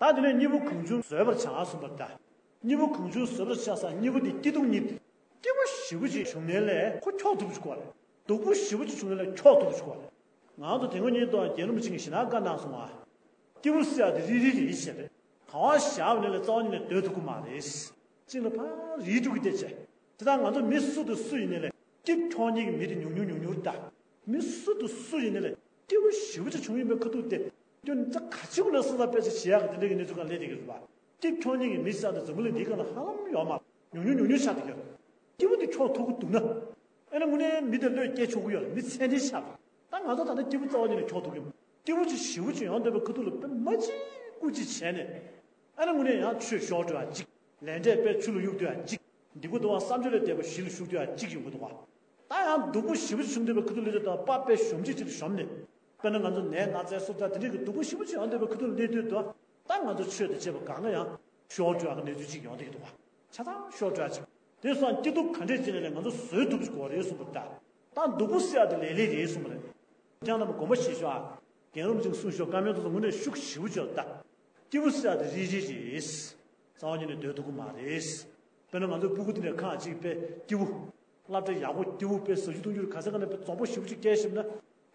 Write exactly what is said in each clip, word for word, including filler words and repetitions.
ད་དེ་ནས་གཉིས་པོ་གང་བྱུང་བཟོད་པར་བྱ་གསུངས་པ་ལྟར། གཉིས་པོ་གང་བྱུང་བཟོད་པར་བྱ་ཟེར་གཉིས་པོ་དེ་སྐྱིད་སྡུག་གཉིས། སྐྱིད་པོ་ཞེ་པོ་ཅིག་བྱུང་ནའི་ལས་ཁོ་འཁྱོག་ཐུབ་ཀྱི་ཡོད་རེད། སྡུག་པོ་ཞེ་པོ་ཅིག་བྱུང་ནའི་ལས་འཁྱོག་ཐུབ་ཀྱི་ཡོད་རེད། ང་ཚོ་དེ་སྔོན་ཉིན་ཐོག་རྒན་རིན་པོ་ཆེ་གིས་ཞེ་དྲག་བཀའ་གནང་སོང་ཨ། སྐྱིད་པོ་ཟེར་ཡ་དེ་རིལ་རིལ་རེད་ཟེར་རེད། གང་བ་བཞག་པ་ནས་ལས་རྩ་བ་ཉིད་ནས་སྡོད་ཐུབ་ཀྱི་མ་རེད། གཅིག་ལ་ཕར་རིལ་འགྲོ་གི་བསྡད་བྱས། དེ་དག་ང་ཚོ་མི་སུ་དང་སུ་ཡིན་ནའི་ལས་སྐྱིད་འཁྱོག་མཁན་གྱི་མི་དེ་ཉུང་ཉུང་ཉུང་ཉུང་རེད་ད། མི་སུ་དང་སུ་ཡིན་ནའི་ལས་སྐྱིད་པོ་ཞེ་པོ་ཅིག་བྱུང་ཡིན་པའི་ཁ་ཐུག་དེ། སྐྱོན་ཙག་ག་ཅིག་ལ་སོ་སོ་དཔེ་ཆ་བྱེད་ཡག་གི་དེ་འདྲ་གི་གནས་ཚུལ་གང་སླེབས་བསྡད་ཀྱི་རེད་པ། སྐྱིད་འཁྱོག་མཁན་གྱི་མི་ཤ་དང་འཛམ་བུ་གླིང་འདིའི་སྒང་ལ་ཧ་ལམ་ཡོད་མ་རེད། ཉུང་ཉུང་ཉུང་ཉུང་ཆགས་བསྡད་ཀྱི་རེད། སྐྱིད་པོ་དེ་འཁྱོག་ཐུབ་ཀྱི་འདུག་ན། ཨ་ནི་དངོས་གནས་མི་དེ་བློས་སྐྱེ་ཆོག་གི་ཡོད་རེད། མི་ཚད་ལྡན་ཆགས་པ། ད་ང་ཚོ་ད་ལྟ་སྐྱིད་པོ་རྩ་བ་ཉིད་ནས་འཁྱོག་ཐུབ་ཀྱི་མ། སྐྱིད་པོ་ཅིག་ཞེ་པོ་ཅིག་ཡོང་འདོད་པའི་ཁ་ཐུག་ལ་དཔེ་མ་གཅིག་སྐུ་གཅིག་བྱས་ནས། ཨ་ནི་དངོས་གནས་ཡང་ཆོས་ཞོག་འགྲོ་ཡ་གཅིག་ལས་འབྲས་དཔེ་ཆུ་ལ་གཡུག་འགྲོ་ཡ་གཅིག་འདི་གུ་འདུག་བ། བསམ་བརྗོད་ལས་འདས་པ་གཞི་ལ་ཞུགས་འགྲོ་ཡ་གཅིག་ཡོང་གི་འདུག་བ། ད་ཡང་སྡུག་པོ་ཞེ་པོ་ཅིག་བྱུང་འདོད་པའི་ཁ་ཐུག་ལ་དེ་དང་པ་དཔེ་གཞོམ་གཅིག་ཅིག་ལ་གཞོམ་ནས། དཔེར་ན་ང་ཚོ་ནད་ན་ཚ་སོ་ད་དེ་འདྲའི་གི་སྡུག་པོ་ཞེ་པོ་ཅིག་ཡོང་འདོད་པའི་ཁ་ཐུག་ལ་སླེབས་དུས་དུ། ད་ང་ཚོ་ཆོས་དང་བཅས་པ་གང་ག་ཡང་ཤོར་འགྲོ་ཡག་གི་གནས་ཚུལ་ཅིག་ཡོང་བསྡད་ཀྱི་འདུག་བ། ཆ་ཚང་ཤོར་འགྲོ་ཡག་ཅིག་དེ་སོང་སྐྱིད་སྡུག་ག་འདྲས་ཅིག་ནས་ལས་ང་ཚོ་བཟོད་ཐུབ་ཀྱི་དགོས་རེད་གསུངས་པ་ལྟར། ད་སྡུག་པོ་ཟེར་ཡག་དེ་ལས་སླ་རེད་གསུངས་པ་རེད། ཁྱེད་རྣམས་དགོངས་པ་བཞེས་ཤོག་ཨ། རྒན་རིན་པོ་ཆེས་གསུངས་ཤོག་བཀའ་མོལ་དེ་ཚོ་དངོས་གནས་ཤུགས་ཞེ་པོ་ཅིག་ཡོད་ད། སྐྱིད་པོ་ཟེར་ཡག་དེ་རིལ་རིལ་རེད། རྩ་བ་ཉིད་ནས་སྡོད་ཐུབ་ཀྱི་མ་རེད། དཔེར་ན་ང་ཚོའི་སྤུ་གུ་དེ་འདྲ་གང་ཅིག་དཔེ་སྐྱིད་པོ། སློབ་གྲྭ་ཡག་པོ་སྐྱིད་པོ་དཔེ་ཟ་རྒྱུ་འཐུང་རྒྱུ་ག་ཚད་ག་ནས་དཔེ་འཛོམས་པོ་ཞེ་པོ་ཅིག་སྐྱེལ་ཤེས་ན།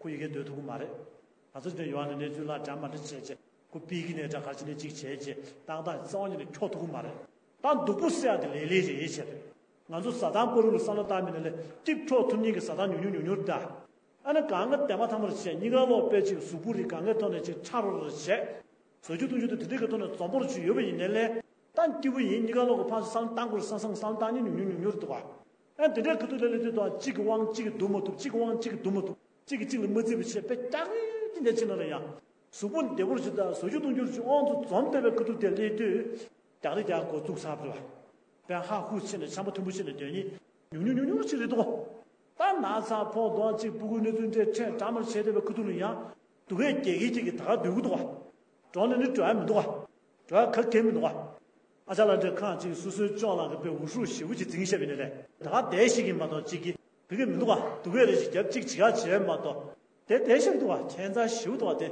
ཁོ་ཡ་གིར་སྡོད་ཐུབ་ཀྱི་མ་རེད། ང་ཚོ་དེ་འདྲ་ཡོང་བ་ནས་གནས་ཚུལ་ལ་འདྲ་མ་འདྲ་བྱས་བྱས་ཁོ་པི་ཀི་ནས་འདྲ་ག་ཅིག་ནས་གཅིག་བྱས་བྱས་ཏག་ཏག་རྩ་བ་ཉིད་ནས་འཁྱོག་ཐུབ་ཀྱི་མ་རེད། ད་སྡུག་པོ་ཟེར་ཡག་དེ་ལས་སླ་རེད་བྱས་རེད། ང་ཚོ་བཟའ་ཚང་བར་དུ་བསམ་བློ་བཏང་མིན་ནས་ལས་སྐྱིད་འཁྱོག་ཐུབ་མཁན་གྱི་བཟའ་ཚང་ཉུང་ཉུང་ཉུང་ཉུང་རེད་ད། ཨ་ནི་གང་ག་དེ་མ་ཐག་མར་བྱས་གཉིས་ཀ་ལོག་དཔེ་ཅིག་གཟུགས་པོ་རིགས་གང་གའི་ཐོག་ནས་ཅིག་ཕྲ་རོ་རོ་བྱས། ཟ་རྒྱུ་འཐུང་རྒྱུ་དང་དེ་འདྲའི་གི་ཐོག་ནས་འཛོམས་པོ་ཅིག་ཡོད་པ་ཡིན་ནའི་ལས། ད་སྐྱིད་པོ་ཡིན། གཉིས་ཀ་ལོག་གི་ཕངས་སེ་བསམ་བློ་བཏང་དགོས་རེད་བསམ་བསམ་བསམ་བློ་བཏང་མཁན་ཉུང་ཉུང་ཉུང་ཉུང་རེད་འདུག་བ། ཨ་དེ་འདྲའི་ཁ་ཐུག་ལ་སླེབས་དུས་དང་གཅིག་གི་དབང་གཅིག་གིས་བསྡུ་མ་ཐུབ། གཅིག་གི་དབང་གཅིག་གིས་བསྡུ་མ་ཐུབ། གཅིག་གིས་གཅིག་ལ་མ་བརྩི་བ་བྱས་དཔེ་རྒྱག་རེས་ཀྱི་འདྲ་ཅིག་ནང་ལ་ཡང་། གཟུགས་པོ་བདེ་པོར་བྱེད་དང་ཟ་རྒྱུ་འཐུང་རྒྱུར་ཅིག་དབང་དུ་འཛོམས་བསྡད་པའི་ཁ་ཐུག་དེ་སླེབས་དུས། རྒྱག་རེས་རྒྱག་འགོ་བཙུགས་ཚར་བ་རེད་བ། དཔེ་ཧ་ཧུ་བྱས་ནས་ཆམ་པ་མཐུན་པོ་བྱས་ནས་སྡོད་མཁན་ཉུང་ཉུང་ཉུང་ཉུང་ཅིག་རེད་འདུག་ད་ན་ཚ་ཕོག་དང་གཅིག་སྤུ་གུའི་གནས་ཚུལ་འདྲ་འཕྲད་འདྲ་མར་བྱས་བསྡད་པའི་ཁ་ཐུག་ལ་ཡང་། སྡུག་སྐད་རྒྱག་གིན་རྒྱག་གིན་ད་ག་སྡོད་ཀྱི་འདུག་བ། འགྲོ་ནས་ནི་འགྲོ་ཡ་མི་འདུག་བ། འགྲོ་ཡ་ག་གེ་མི་འདུག་བ། ཨ་ཅག་ལགས་འདྲ་ཁ་ཅིག་སོ་སོའི་ཅོག་ལ་གི་དཔེ་འུ་ཧྲུག་ཞེ་པོ་ཅིག་འཛིང་བཞག་པ་ཡིན་ནའི་ལས། ད་ག་བསྡད་ཤེས་ཀྱི་མ་གཏོགས་གཅིག་གིས་བོད་སྐད་མི་འདུག་བ། སྡུག་སྐད་རེ་ཞིག་རྒྱབ་གཅིག་བྱེད་ཡ་བྱས་མ་གཏོགས། དེ་བསྡད་ཤེས་འདུག་བ། ཁྱད་མཚར་ཞེ་པོ་འདུག་བ། དེ་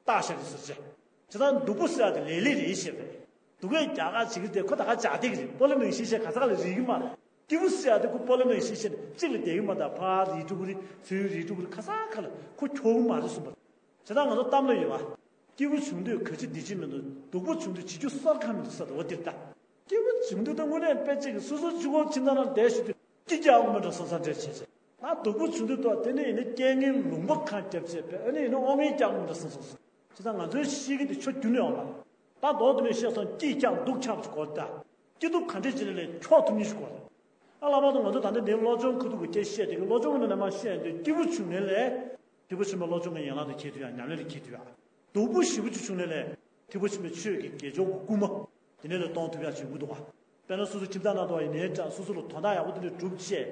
བལྟ་ཤ་གི་ཟེར་བྱས། བྱས་ཙང་སྡུག་པོ་ཟེར་ཡ་དེ་ལས་སླ་རེད་བཤད་པས། སྡུག་སྐད་རྒྱག་ག་བྱེད་ཀྱི་དེ་ཁོ་ད་ག་བྱ་བསྡད་ཀྱི་རེད། སྤོ་ལོ་ནང་བཞིན་བྱས་ག་ས་ག་ལ་རིལ་གྱི་མ་རེད། སྐྱིད་པོ་ཟེར་ཡ་དེ་ཁོ་སྤོ་ལོ་ནང་བཞིན་བྱས་ནས་གཅིག་ལ་བསྡད་ཀྱི་མ་རེད། ཕར་རིལ་འགྲོ་གི་རེད། ཚུར་རིལ་འགྲོ་གི་རེད། ག་ས་ག་ལ་ཁོ་འཁྱོག་གི་མ་རེད་གསུངས་པ་རེད། བྱས་ཙང་ང་ཚོ་གཏམ་ལ་ཡོད་པ། སྐྱིད་པོ་བྱུང་དུས་ག་ཅི་བདེ་སྐྱིད་མི་འདུག་སྡུག་པོ་བྱུང་དུས་བྱེད་རྒྱུ་སོགས་གང་མི་འདུག་ཟེར་བ་འདིར་ལྟ། སྐྱིད་པོ་བྱུང་དུས་ད་དངོས་གནས་དཔེ་གཅིག་གིས་སོ་སོ་གཅིག་པོ་ཁྱིམ་ཚང་ནང་བསྡད་བཞིན་དུས་སྐྱིད་རྒྱག་དགོས་མི་འདྲ་བསམ་བསམ་འདྲ་བྱས་བྱས། ད་སྡུག་པོ་བྱུང་དུས་ད་དེ་ནས་ཡིན་ན་རྐྱེན་ངན་ལུང་པ་གང་རྒྱབ་བྱས་པས། ཨ་ནི་ཡིན་ན་དབང་ངན་རྒྱག་དགོས་མི་འདྲ་བསམ་བསམ་བསམ། བྱས་ཙང་ང་ཚོའི་གཤིས་ཀ་དེ་ཆོ་རྒྱུན་ནས་ཡོད་མ་རེད། ད་མདོར་བསྡུས་ནས་བཤད་སོང་སྐྱིད་ཀྱང་སྡུག་ཆགས་པ་ཅིག་དགོས་རེད་ད། སྐྱིད་སྡུག་ག་འདྲས་ཅིག་ནས་ལས་འཁྱོག་ཐུབ་མཁན་ཞིག་དགོས་རེད། ཨ་ལྷག་པར་དུ་ང་ཚོ་ད་ལྟ་འདིའི་སློབ་སྦྱོང་ཁ་ཐུག་གི་སྐད་བཤད་དེ་གི་སློབ་སྦྱོང་གི་ནང་ནས་མར་བཤད་ཡོང་དུས་སྐྱིད་པོ་བྱུང་ནའི་ལས། ཐེག་པ་ཆེན་པོའི་སློབ་སྦྱོང་གི་ཡན་ལག་དེ་འཁྱེར་ཐུབ་ཡ། ཉམས་ལེན་དེ་འཁྱེར་ཐུབ་ཡ། སྡུག་པོ་ཞེ་པོ་ཅིག་བྱུང་ནའི་ལས། ཐེག་པ་ཆེན་པོའི་ཆོས་ཀྱི་དགེ་སྦྱོར་གྱི་སྐུལ་མ། དེ་ནས་ལས་གཏོང་ཐུབ་ཡ་ཅིག་ཡོང་གི་འདུག་བ། དཔེར་ན་སོ་སོ་ཁྱིམ་ཚང་ནང་དུ་བ་ཡིན་ནའི་འདྲ། སོ་སོ་ལ་དོན་དག་ཡག་པོ་དེ་འདྲ་བསྒྲུབས་བྱས།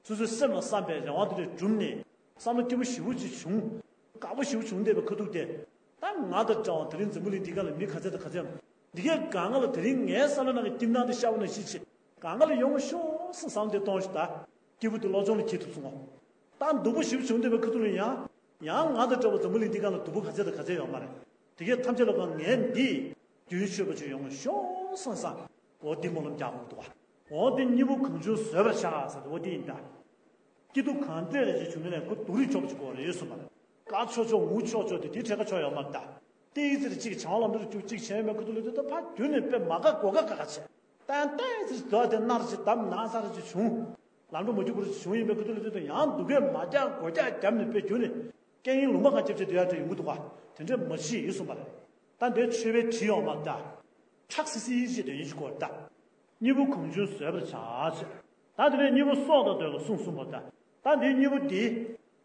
སོ་སོའི་སེམས་ལ་བསམ་པའི་རེ་བ་དེ་འདྲ་བསྒྲུབས་ནས། བསམ་བློ་སྐྱིད་པོ་ཞེ་པོ་ཅིག་བྱུང་། དགའ་པོ་ཞེ་པོ་བྱུང་བསྡད་པའི་ཁ་ཐུག་དེ། ད་ང་དང་འདྲ་བ་དེ་རིང་འཛམ་བུ་གླིང་འདི་ག་ལ་མི་ག་ཚད་དང་ག་ཚད་ཡོད། འདི་གའི་སྒང་ག་ལ་དེ་རིང་ངའི་བསམ་བློའི་ནང་གི་ཁྱིམ་ཚང་དེ་ཤར་བ་ནང་བཞིན་བྱས། སྒང་ག་ལ་ཡོང་ཤོག་ཟེར་བསམ་བློ་དེ་གཏོང་ཞིག་ད། སྐྱིད་པོ་དེ་སློབ་སྦྱོང་ལ་འཁྱེར་ཐུབ་སོང་ངོ་། ད་སྡུག་པོ་ཞེ་པོ་བྱུང་བསྡད་པའི་ཁ་ཐུག་ལ་ཡང་། ཡང་ང་དང་འདྲ་བ་འཛམ་བུ་གླིང་འདི་ག་ལ་སྡུག་པོ་ག་ཚད་དང་ག་ཚད་ཡོད་མ་རེད། དེ་གའི་ཐམས་ཅད་ལ་ཁོ་ངས་འདི། རྒྱུན་ཆད་པ་ཅིག་ཡོང་ཤོག་བསམ་བསམ། འོ་འདི་སྨོན་ལམ་རྒྱག་དགོས་འདུག་བ། འོ་འདི་གཉིས་པོ་གང་བྱུང་བཟོད་པར་བྱ་ཟེར་ཏེ་འོ་འདི་ཡིན་ད། སྐྱིད་སྡུག་གང་འདྲ་རེ་ཞིག་བྱུང་ནས་ཁོ་སྡུག་རུས་ཆོག་པ་ཅིག་དགོས་རེད་གསུངས་པ་རེད། དགའ་ཆོག་ཆོག་ངུ་ཆོག་ཆོག་དེ་དེ་འཕྲད་ཀ་ཆོག་ཡོད་མ་རེད་ད། དེ་ཡི་ཚེ་རེ་གཅིག་བྱང་ལམ་འགྲོ་རུ་བཅུག་གཅིག་བྱས་མེད་ཁ་ཐུག་ལ་དེ་ད་ཕར་རྒྱུན་ནས་དཔེ་མ་དགའ་མགོ་དགའ་དགའ་དགའ་བྱས། ཏན་ཏན་ཚེ་དོ་དེ་ནར་ཅིག་བསྡམས་ན་ཚ་ར་ཅིག་བྱུང་། ལམ་འགྲོ་མ་རྒྱུག་པ་ར་ཅིག་བྱུང་ཡིན་པའི་ཁ་ཐུག་ལ་དེ་ད་ཡང་སྡུག་སྐད་མ་རྒྱག་མགོ་རྒྱག་བརྒྱབ་ནས་དཔེ་རྒྱུན་ནས་རྐྱེན་ངན་ལུང་པ་གང་རྒྱབ་བྱས་སྡོད་ཡ་འདྲ་ཡོང་གི་འདུག་ག་དེ་འདྲ་མ་བྱེད་ཡོད་གསུངས་པ་རེད། ད་འདིའི་ཆོས་པའི་བྲིས་ཡོང་མ་ད། ཁྲག་སིལ་སིལ་བྱས་དོན་ཡིན་ཞིག་གོ་ད། གཉིས་པོ་གང་བྱུང་བཟོད་པར་བྱ་ཟེར། ད་དེ་ནས་གཉིས་པོ་སྲོག་དང་འདོད་ལ་གསུངས་གསུངས་པ་ད། ད་འདིའི་གཉིས་པོ་འདི།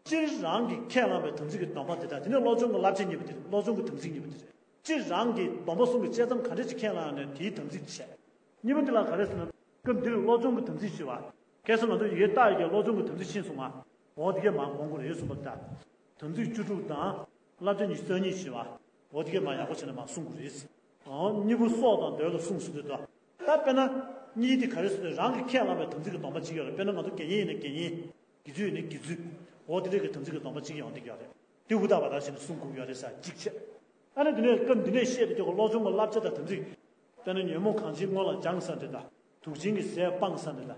སྤྱིར་རང་གིས་ཁས་བླངས་པའི་དམ་ཚིག་གི་སྡོམ་པ་དེ་དག་དེ་ནི་སློབ་སྦྱོང་གི་བསླབ་བྱ་གཉིས་པོ་དེ་རེད། སློབ་སྦྱོང་གི་དམ་ཚིག་གཉིས་པོ་དེ་རེད། སྤྱིར་རང་གིས་སྡོམ་པ་གསུམ་གྱི་དཔྱད་མཚམས་ག་འདྲ་ཅིག་ཁས་བླངས་ནས་དེའི་དམ་ཚིག་བྱས། གཉིས་པོ་འདི་ལ་ག་རེ་ཟེར་ན། སྐབས་འདིར་སློབ་སྦྱོང་གི་དམ་ཚིག་ཞུ་བ། ཁ་སང་ང་ཚོ་ཡི་གེ་བཏགས་ཡི་གེ་སློབ་སྦྱོང་གི་དམ་ཚིག་ཕྱིན་སོང་ང་། འོ་དེ་གས་མར་དགོངས་དགོས་རེད་གསུངས་པ་ལྟར། དམ་ཚིག་བཅུ་དྲུག་དང་། བསླབ་བྱ་ཉི་ཤུ་རྩ་གཉིས་ཞུ་བ། འོ་དེ་གས་མར་ཡག་པོ་བྱས་ནས་མར་གསུང་དགོས་རེད། འོ་གཉིས་པོ་སྲོག་དང་འདོད་ལ་གསུངས་ཟེར་དུས་དོ། ད་དཔེར་ན། གཉིས་དེ་ག་རེ་ཟེར་དུས་རང་གིས་ཁས་བླངས་པའི་དམ་ཚིག་གི་སྡོམ་པ་གཅིག་ཡོད་རེད། དཔེར་ན་ང་ཚོ་དགེ་བསྙེན་ཡིན་ན་དགེ་བསྙེན། དགེ་ཚུལ་ཡིན་ན་དགེ་ཚུལ། འོ་དེ་འདྲ་གི་དམ་ཚིག་གི་སྡོམ་པ་གཅིག་ཡོང་བསྡད་ཀྱི་ཡོད་རེད། དེ་ཧུར་ཐག་པ་ད་བྱས་ནས་སྲུང་དགོས་ཀྱི་ཡོད་རེད་ཟེར་གཅིག་བྱས། ཨ་ནི་འདི་ནས་སྐབས་འདི་ནས་བཤད་དེ་ཀྱོག་གོ་བློ་སྦྱོང་གི་བསླབ་བྱ་དང་དམ་ཚིག་དཔེར་ན་ཉོན་མོངས་གང་ཞིག་སྔོན་ལ་སྦྱངས་ས་འདི་དང་། དུག་ཅན་གྱི་ཟས་སྤངས་ས་འདི་དང་།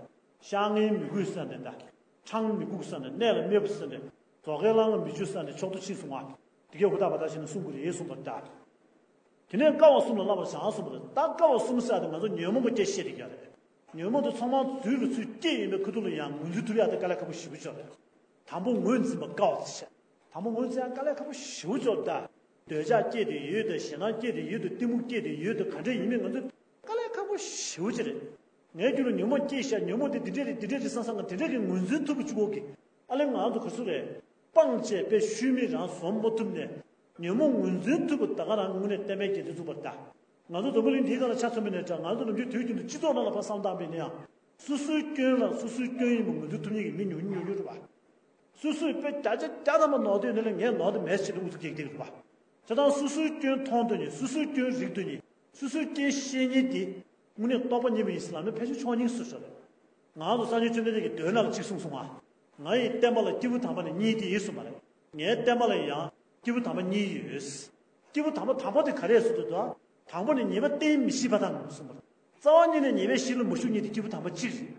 ཤ་ངན་མི་གོས་ས་འདི་དང་། ཁྲང་མི་སྒུག་ས་འདི། གནས་ལ་མེད་པ་ས་འདི། རྫོགས་ཁའི་ལམ་ལ་མི་འཇུག་ས་འདི། ཕྱོགས་དུ་ཕྱིན་སོང་བ། འདི་གའི་ཧུར་ཐག་པ་ད་ཞིག་ནས་གསུང་དགོས་རེད་གསུངས་པ་འདྲ། དེ་ནས་ཀ་བ་གསུམ་ལ་བསླབ་པར་བྱ་གསུངས་པ་རེད། ད་ཀ་བ་གསུམ་ཟེར་ཡ་དེ་ང་ཚོ་ཉོན་མོངས་པ་སྐྱེ་ཤེས་དེ་རྒྱ་རེད། ཉོན་མོངས་དེ་ཚང་མ་རྫུས་ལ་ཚུར་སྐྱེས་ཡིན་པའི་ཁུ་ཐུག་ལ་ཡང་ངོས་འཛིན་ཐུབ་ཡ་དེ་དཀའ་ལས་ཁག་པོ་ཞེ་པོ་ཅིག་རེད། དང་པོ་ངོས་འཛིན་པ་དཀའ་བ་དེ་བྱས། དང་པོ་ངོས་འཛིན་ཡ་དཀའ་ལས་ཁག་པོ་ཞེ་པོ་ཅིག་རེད་ད། འདོད་ཆགས་སྐྱེས་ཏེ་ཡོད་དང་། ཞེ་སྡང་སྐྱེས་ཏེ་ཡོད་དང་། གཏི་མུག་སྐྱེས་ཏེ་ཡོད་དང་། ག་འདྲ་ཡིན་མིན་ང་ཚོས་དཀའ་ལས་ཁག་པོ་ཞེ་པོ་ཅིག་རེད། ངའི་རྒྱུད་ལ་ཉོན་མོངས་སྐྱེས་ཤག་ཉོན་མོངས་དེ་འདི་འདྲས་རེད། འདི་འདྲས་རེད་བསམ་བསམ་ག་དེ་འདྲས་ཀྱི་ངོས་འཛིན་ཐུབ་པ་བཅུག་གོ་གི། ཨ་ལས་ང་ཚོ་ག་ཚོད་རེད། སྤངས་བྱས་པའི་ཤུལ་མིག་རང་བཟོ་མ་ཐུབ་ནས། ཉོན་མོངས་ངོས་འཛིན་ཐུབ་པ་ད་ག་རང་དངོས་གནས་བསྟན་པའི་རྒྱལ་མཚན་ཚུགས་པ་རེད་ད། ང་ཚོ་འཛམ་བུ་གླིང་འདིའི་སྒང་ལ་ཆ་མཚོན་པ་ནས་འདྲ། ང་ཚོ་ནམ་རྒྱུན་དུས་རྒྱུན་དུ་སྤྱི་ཚོགས་ནང་ལ་ཕར་བསམ་བློ་བཏང་པ་ཡིན་ན་ཡང་། སོ་སོའི་སྐྱོན་ལ་སོ་སོའི་སྐྱོན་ཡིན་པ་ངོས་འཛིན་ཐུབ་མཁན་གྱི་མི་ཉུང་ཉུང་ཉུང་རེད་པ། སོ་སོས་དཔེ་བརྒྱ་ཆ་བརྒྱ་ཐམ་པ་ནོར་དུས་ནི་ལ་ངས་ནོར་དུ་མེད་ཟེར་དུས་ཨུ་ཚུགས་རྒྱག་རྒྱག་རེད་པ། བྱས་ཙང་སོ་སོའི་སྐྱོན་མཐོང་འདོད་མཁན། སོ་སོའི་སྐྱོན་རིག་འདོད་མཁན། སོ་སོའི་སྐྱོན་ཤེས་མཁན་དེ་དངོས་གནས་རྟོགས་པ་རྙེད་པ་ཡིན་ཟེར་ལབ་ན་ཕལ་ཆེར་ཆོག་སྙིང་སུ་ཞོག་རེད། ང་ཚོ་སངས་རྒྱས་བཅོམ་ལྡན་འདས་ཀྱིས་མདོའི་ནང་ལ་གཅིག་གསུངས་སོང་ང་། ང་ཡི་བསྟན་པ་ལ་སྐྱེས་བུ་དམ་པ་ནི་གཉིས་ཏེ་གསུངས་པ་རེད། ངའི་བསྟན་པ་ལ་ཡང་སྐྱེས་བུ་དམ་པ་གཉིས་ཡོད། སྐྱེས་བུ་དམ་པ་དང་པོ་དེ་ག་རེ་ཟེར་དུས། དང་པོ་ནི་ཉེས་པ་གཏན་མི་ཤེས་པ་དང་གསུངས་པ་རེད། རྩ་བ་ཉིད་ནས་ཉེས་པའི་གཤིས་ལ་མ་ཞུགས་མཁན་དེ་སྐྱེས་བུ་དམ་པ་གཅིག་རེད།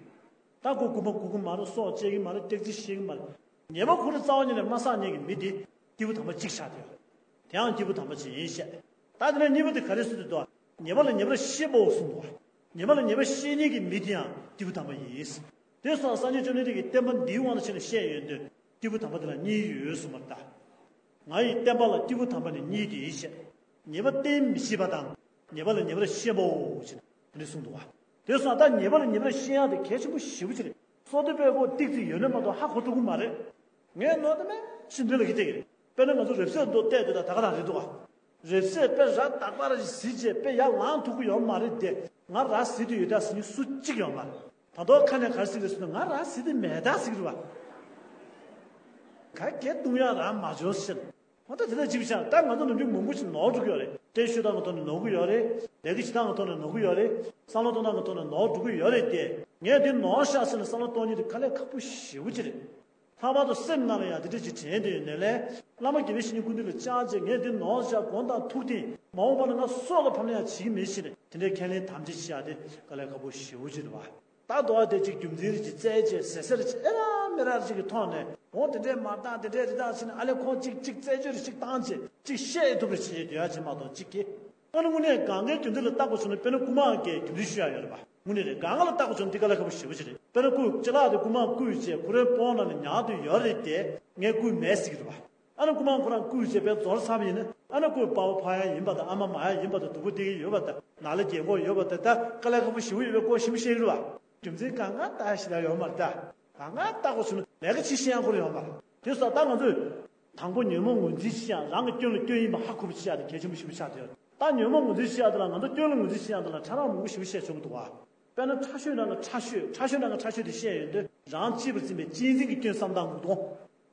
ད་ཁོ་རྐུན་མ་རྐུ་གི་མ་རེད། སྲོག་བཅད་ཀྱི་མ་རེད། སྟེག་རྩིས་བཤིག་གི་མ་རེད། ཉེས་པ་ཁོ་རང་རྩ་བ་ཉིད་ནས་མ་བསགས་མཁན་གྱི་མི་དེ་སྐྱེས་བུ་དམ་པ་གཅིག་ཆགས་ཡོད། དེའང་སྐྱེས་བུ་དམ་པ་ཅིག་ཡིན་བཤད། ད་དེ་ནས་གཉིས་པ་དེ་ག་རེ་ཟེར་དུས། ཉེས་པ་ལ་ཉེས་པར་ཤེས་པའོ་གསུངས་པ། ཉེས་པ་ལ་ཉེས་པར་ཤེས་མཁན་གྱི་མི་དེའང་སྐྱེས་བུ་དམ་པ་ཡིན། དེ་སོང་སངས་རྒྱས་བཅོམ་ལྡན་འདས་ཀྱིས་བསྟན་པ་འདིའི་དབང་དུ་བྱས་ནས་བཤད་ཡོང་དུས། སྐྱེས་བུ་དམ་པ་དེ་ལ་གཉིས་ཡོད་གསུངས་པ་རེད་ད། ང་ཡི་བསྟན་པ་ལ་སྐྱེས་བུ་དམ་པ་ནི་གཉིས་ཏེ་ཞེས། ཉེས་པ་གཏན་མི་ཤེས་པ་དང་། ཉེས་པ་ལ་ཉེས་པར་ཤེས་པའོ་ཞེས་དེ་ནས་གསུངས་འདུག་བ། དེ་སོང་ད་ཉེས་པ་ལ་ཉེས་པར་ཤེས་ཡག་དེ་གལ་ཆེན་པོ་ཞེ་པོ་ཅིག་རེད། སོ་ཏི་པའི་ཁོ་ཏིག་ཙི་ཡོད་ནས་མ་གཏོགས་ཧ་གོ་ཐུབ་ཀྱི་མ་རེད། ངས་ནོར་དེ་མེད་ཕྱིན་དོན་ལ་གི་ཏིག་རེད། དཔེར་ན་ང་ཚོ་རེབ་ཚེ་མདོ་བལྟས་དུས་ད་ད་ག་རང་རེད་འདུག་བ། རེབ་ཚེ་དཔེ་ར་དག་པ་ར་ཞིག་གཟིགས་རྗེས་དཔེ་ཡར་ལངས་ཐུབ་ཀྱི་ཡོད་མ་རེད་དེ། ང་ར་གཟིགས་དུས་ཡོད་ད་ཟེར་མཁན་སུ་གཅིག་ཡོད་མ་རེད། ད་དོ་ཁ་ནས་ག་རེ་ཟེར་གི་རེད་ཟེར་ན། ང་ར་ཟེར་དེ་མེད་ད་ཟེར་གི་རེད་བ། ག་གེ་བཏུང་ཡག་རང་མ་བྱོས་ཟེར། ང་ད་དེ་ལྟར་ཅིག་བྱ། ད་ང་ཚོ་ནམ་རྒྱུན་མང་པོ་ཞིག་ནོར་འགྲོ་གི་ཡོད་རེད། སྐད་ཤོད་སྟངས་ཀྱི་ཐོག་ནས་ནོར་གི་ཡོད་རེད། ལས་ཀ་བྱེད་སྟངས་ཀྱི་ཐོག་ནས་ནོར་གི་ཡོད་རེད། བསམ་བློ་གཏོང་སྟངས་ཀྱི་ཐོག་ནས་ནོར་འགྲོ་གི་ཡོད་རེད་དེ། ངས་འདི་ནོར་ཤག་ཟེར་ནས་བསམ་བློ་གཏོང་མཁན་དེ་དཀའ་ལས་ཁག་པོ་ཞེ་པོ་ཅིག་རེད། ལྷག་པར་དུ་སེམས་ནང་ལ་ཡང་དེ་འདྲ་ཅིག་དྲན་དེ་ཡོད་ནས་ལས། བླ་མ་དགེ་བའི་བཤེས་གཉེན་སྐུ་མདུན་ལ་བཅར་རྗེས་ངས་འདི་ནོར་ཤག་དགོངས་དག་ཐུགས་བདེན། མ་འོངས་པ་ན་ང་སྲོག་ལ་ཕམ་ཡང་བྱེད་ཀྱི་མེད་ཟེར་ནས་དེ་འདྲའི་ཁས་ལེན་དམ་བཅའ་བྱེད་ཡག་དེ་དཀའ་ལས་ཁག་པོ་ཞེ་པོ་ཅིག་རེད་བ། ད་དོ་བ་དེ་གཅིག་རྒྱུ་མཚན་རེ་ཅིག་བཙལ་བྱས་ཟེར་ཟེར་ཅིག་ཨེ་རག་མི་རག་ཅིག་གི་ཐོག་ནས། འོ་དེ་འདྲས་མ་བཏང་དེ་འདྲས་རེ་བཏང་ཟེར་ནས་ཨ་ལས་ཁོང་གཅིག་གཅིག་རྩད་གཅོད་རེ་ཅིག་བཏང་བྱས་ཅིག་བཤད་ཐུབ་རེ་བྱེད་ཡོད་ཡ་ཅིག་མ་གཏོགས་གཅིག་གིས། ཨ་ནི་དངོས་གནས་གང་གའི་རྒྱུ་མཚན་ལ་བརྟག་པ་བྱུང་ན་དཔེར་ན་རྐུ་མ་གིས་རྒྱུ་མཚན་ཞུ་ཡ་ཡོད་རེད་པ། དངོས་གནས་རེད། གང་ག་ལ་བརྟག་པ་བྱུང་ན་འདི་དཀའ་ལས་ཁག་པོ་ཞེ་པོ་ཅིག་རེད། དཔེར་ན་རྐུ་ཅ་ལག་དེ་རྐུ་མ་རྐུས་བྱས་ཁོ་རའི་དཔོན་ནང་ནས་ཉར་དུ་ཡོད་རེད་དེ། ངས་རྐུས་མེད་ཟེར་གྱི་རེད་པ། ཨ་ནི་རྐུ་མ་ཁོ་རང་རྐུས་བྱས་དཔེ་རྫོགས་ཚར་བ་ཡིན་ན། ཨ་ནི་ཁོས་དཔའ་བོ་ཕ་ཡ་ཡིན་པ་དང་། ཨ་མ་མ་ཡ་ཡིན་པ་དང་། སྡུག་པོ་སྡིག་གི་ཡོད་པ་དང་། ནག་ལས་རྒྱལ་འགོག་ཡོད་པ་དང་། ད་དཀའ་ལས་ཁག་པོ་ཞེ་པོ་ཡོད་པའི་སྐོར་ཞིབ་མོ་བཤད་ཀྱི་རེད་པ། རྒྱུ་མཚན་གང་ག་ལྟ་ཞིག་ལ་ཡོད་མ་རེད་ད། གང་ག་ལྟ་དགོས་བྱུང་ན་ལས་ཀ་ཅིག་ཤེས་ཡག་ཁོ་རང་ཡོད་མ་རེད། དེ་སོགས་ད་ང་ཚོས་དང་པོ་ཉོན་མོངས་ངོས་འཛིན་ཤེས་ཡག་རང་གི་སྐྱོན་ལ་སྐྱོན་ཡིན་པ་ཧ་གོ་བ་ཅིག་བྱ་དེ་གལ་ཆེན་པོ་ཞིག་ཆགས་བསྡད་ཡོད། ད་ཉོན་མོངས་ངོས་འཛིན་ཤེས་ཡག་དེ་ལ་ང་ཚོ་སྐྱོན་ལ་ངོས་འཛིན་ཤེས་ཡག་དེ་ལ་ཕྲ་རགས་མང་པོ་ཞིག་བཤད་ཆོག་གི་འདུག་བ། དཔེར་ན་ཕྲ་ཤོས་ནང་གི་ཕྲ་ཤོས། ཕྲ་ཤོས་ནང་གི་ཕྲ་ཤོས་དེ་བཤད་ཡོང་དུས། རང་གཅེས་པར་འཛིན་པའི་གཅེས་འཛིན་གྱི་སྐྱོན་བསམ་སྟངས་འགོག་